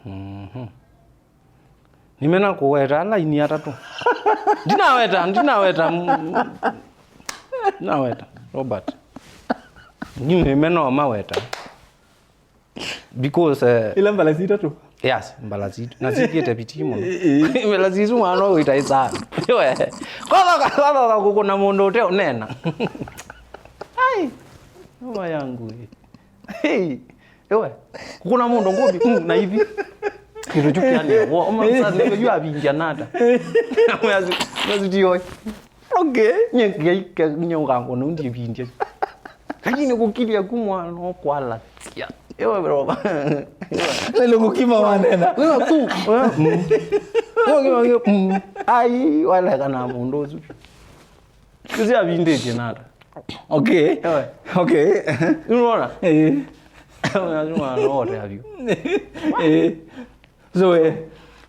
Mhm. Nĩmena kũweta ala aini atatũ. Ndinaweta, ndinaweta, mm, ndinaweta, Robert. Nĩmena ũmaweta. Because, eh, ila mbalasi itatũ. Yes, mbalasi itatũ. Na sikĩte biti mũno. Mbalasi isu mwana ũyũ itaĩ sana. Iwe. Kwathoka, kwathoka kũkũna mũndũ ũte ũnena. Ai. Mama yangu. Hey. Iwe. Kũkũna mũndũ ngũbi, mm, na ivi. Kĩndũ kyu kĩanĩwa. Ũma sasa ndio yu avingia nata. Mwazi, mwazi tioi. Okay. Nye ngai, nye ngangona undi vindia. Lakini kukilia kumwa no kwalatia. Ewa bro. Lelo kukima wanena. Wewe ku. Wewe. Mm. Wewe, wewe, mm. Ai, wala kana mũndũ ũsu. Kuzi abindĩtie nata. Okay. Ewe. Okay. Unaona? Eh. Lazima no wote avyo. Eh. So, eh,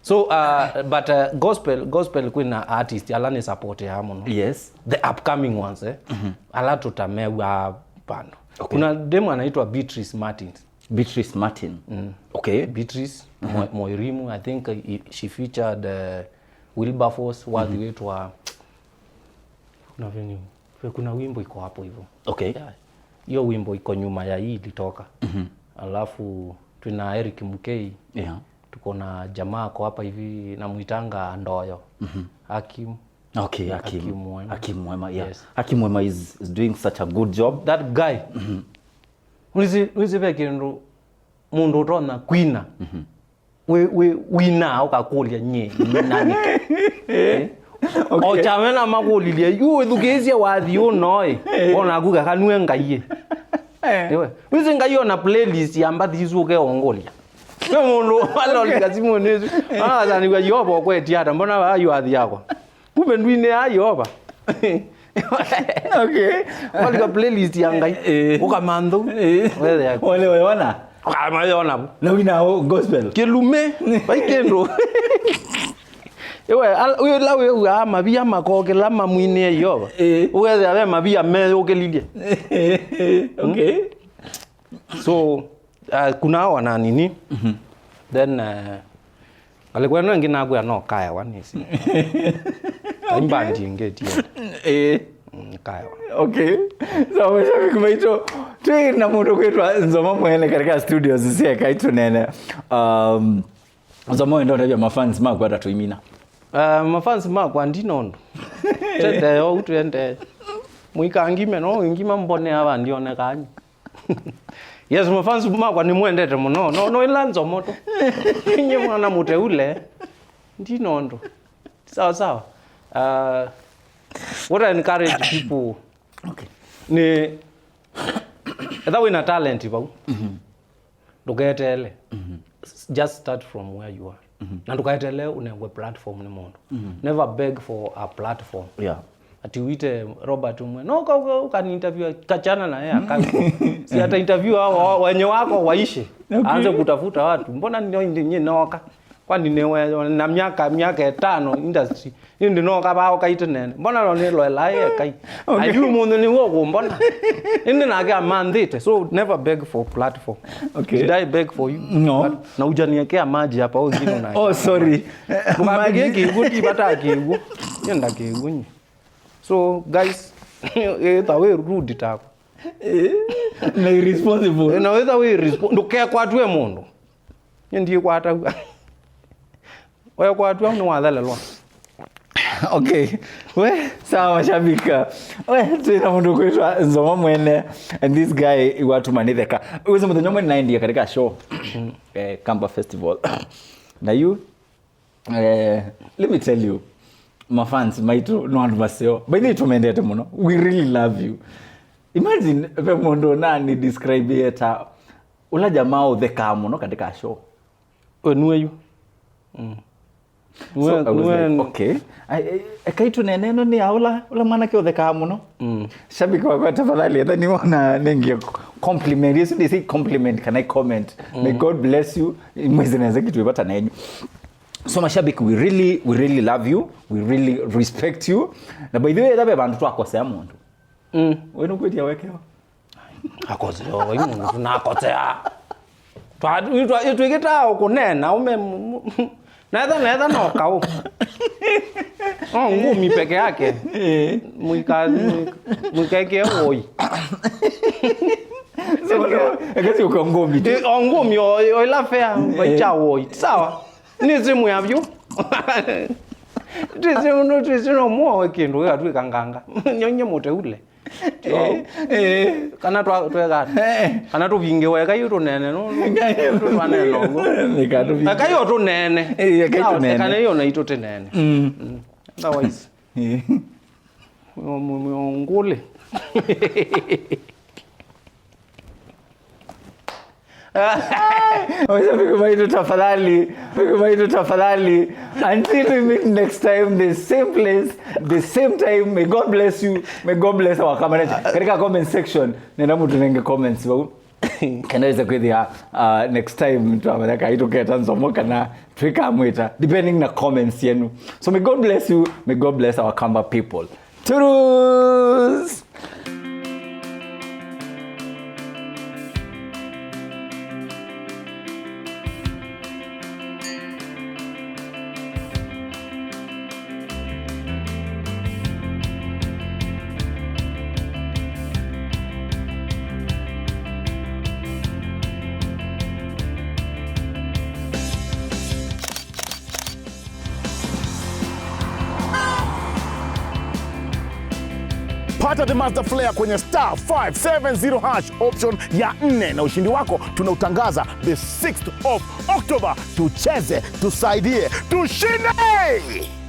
so, uh, but, uh, gospel, gospel kwĩna artist ala nĩ support ya mũno. Yes. The upcoming ones, eh. Ala tũtamewa bando. Okay. Kuna demu anaitwa Beatrice Martins. Beatrice Martin. Mm. Okay. Beatrice Mo-, Moirimu, I think, uh, he, she featured, uh, Wilberforce, wathi wĩtwa, kuna venye, kuna wimbo iko hapo hivyo. Okay. Yeah. Hiyo wimbo iko nyuma ya hii ilitoka. Alafu tuna Eric Mkei. Yeah. Tuko na jamaa ako hapa hivi, namwitanga Ndoyo. Hakim. Okay, Hakim. Hakim Mwema. Hakim Mwema, yeah. Yes. Hakim Mwema is, is doing such a good job. That guy. Wĩsĩ, wĩsĩ ve kĩndũ mũndũ ũtonya kwina. Wĩ, wĩ, wina ũkakũlya nyie, nina nĩkĩ? Eh? Okay. O kyame na makũlilye, yu ĩthukĩĩsye wathi ũno ĩ, ona aku kakanue Ngai ĩ. Eh. Iwe. Wĩsĩ Ngai ona playlist ya mbathi isu ũkeongolya. Ve mũndũ alolika simũnĩ ĩsu. Asanĩw'a Yeova ũkwetie ata, mbona vaa yu athi yakwa? Kumbe ndwinĩaa Yeova. Okay. Walika playlist ya Ngai. Eh. Ũkamanthu. Eh. Wethĩa. Wale wayona. Ũkamayona. Na wina o gospel. Kĩlume. Vai kĩndũ. Iwe, al-, wĩ la wĩ wa mavia makokela mamwinĩe Yeova. Eh. Wethĩa ve mavia meyũkĩlilye. Eh, eh, okay. So, uh, kuna hawa na nini? Then, uh, ngalĩko ĩno ĩngĩ nakwĩa no kaewa nĩsĩ. Imbandi ĩngĩ tie. Eh. Mm, kaewa. Okay. So, mashabiki maitũ, twĩ na mũndũ kwĩtwa Nzomo Mwene katika studios cia Ekai Tũneene. Um, Nzomo, wenda ũtavya mafans maku ata tũimina? Uh, mafans makwa ndina ũndũ. Tendee ou twendee. Mũikangime no ngima mbonea va ndionekanyu. Yes, mafans makwa nĩmwendete mũno. No, no ĩla Nzomo tu. Nye mwana mũteule. Ndina ũndũ. Sawa sawa. Uh, what I encourage people, okay, nĩ etha wĩna talent vau. Ndũketeele. S-, just start from where you are. Na ndũkaeteele ũnengwe platform nĩ mũndũ. Never beg for a platform. Yeah. Ati wĩte Robert ũmwe, no, ka, ka, can interview, kachana na yeye, aka-, si ata interview hao, wa-, wenye wako waishe. Okay. Aanze kutafuta watu. Mbona ndio ndi-, nye noka? Kwani nĩ we, na miaka, miaka ĩtano industry. Ĩndĩ no kavaa ũkaitĩ nene. Mbona no nĩloelaa Ekai? Okay. Ayu mũndũ nĩw'o ũkũmbona. Ĩndĩ nake amanthĩte. So never beg for platform. Okay. Did I beg for you? No. But na ujaniekea maji hapa, oh, ngine na. Oh, sorry. Ndũkambĩkie kĩw'ũ, ti vata kĩw'ũ. Nyenda kĩw'ũ nye. So, guys, ĩtha wĩ rude tako. Eh, na irresponsible. Na ĩtha wĩ irrespo-, ndũkekwatwe mũndũ. Nye ndikwataw'a. Wekwatwa nĩwathelelwa. Okay. We, sawa, mashabiki. We, twĩ na mũndũ kwĩtwa Nzomo Mwene. And this guy, watuma nĩtheka. Wĩsĩ mũthenya ũmwe nĩnaendie katika show. Eh, Kamba Festival. Na yu, eh, let me tell you, mafans maitũ no andũ maseo. By the way, tũmendete mũno. We really love you. Imagine, ve mũndũ nani describe ta ũla jamaa ũthekaa mũno katika show. We nue yu. Mm. So, nue, I was nue like, okay. Ai, ai, Ekai Tũneene ĩno nĩ ya ũla, ũla mwanake ũthekaa mũno. Mm. Shabiki wakwa, tafadhali, etha nĩwona nengie compliment. Yesu ndĩsĩ compliment, can I comment? May God bless you. Mwĩsĩ nesa kĩtwĩ vata nenyu. So mashabiki, we really, we really love you, we really respect you. Na by the way, etha ve vandũ twakosea mũndũ. Mm. We nũkwĩtia wekewa? Akosea, o, vai mũndũ tunakosea. Twa, twa, twĩkĩtaa kũneena, ume, netha, netha no kaũ. O, ngumi peke yake. Eh. Mũika, mũika, mũikeke woi. Sema no, ekesi uko ngumi tu. Eh, o ngumi, o, o ila fea, eh, vaicha woi. Sawa. Nĩ simu ya vyu. Tisi no, tisi no mwoe kĩndũ gĩgatwĩka nganga. Nyonye mũteule. Eh, eh. Kana twa-, tweka ata? Eh. Kana tũvingĩwe, eka yu tũnene, no, no, twanene ũguo. Eka tũvingĩwe. Eka yu tũnene. Eh, eka yu tũnene. Kana yu na itũ tũnene. Mm. Mm. Otherwise. Eh. Mũ-, mũ-, mũ-, ngũlĩ. Oya, viku maitũ tafadhali, viku maitũ tafadhali. Until we meet next time, the same place, the same time. May God bless you. May God bless our camera. Katika comment section, nenda mũtũnenge comments vau. Kana wĩse kwĩthĩa, uh, next time twamanya kaĩ tũketa nzomo kana twĩkamwĩta, depending na comments yenu. So may God bless you, may God bless our Kamba people. Toodles! Pata The Master Flare kwenye star five seven zero hash option ya nne, na ushindi wako tunautangaza the sixth of October. Tucheze, tusaidie, tushinde!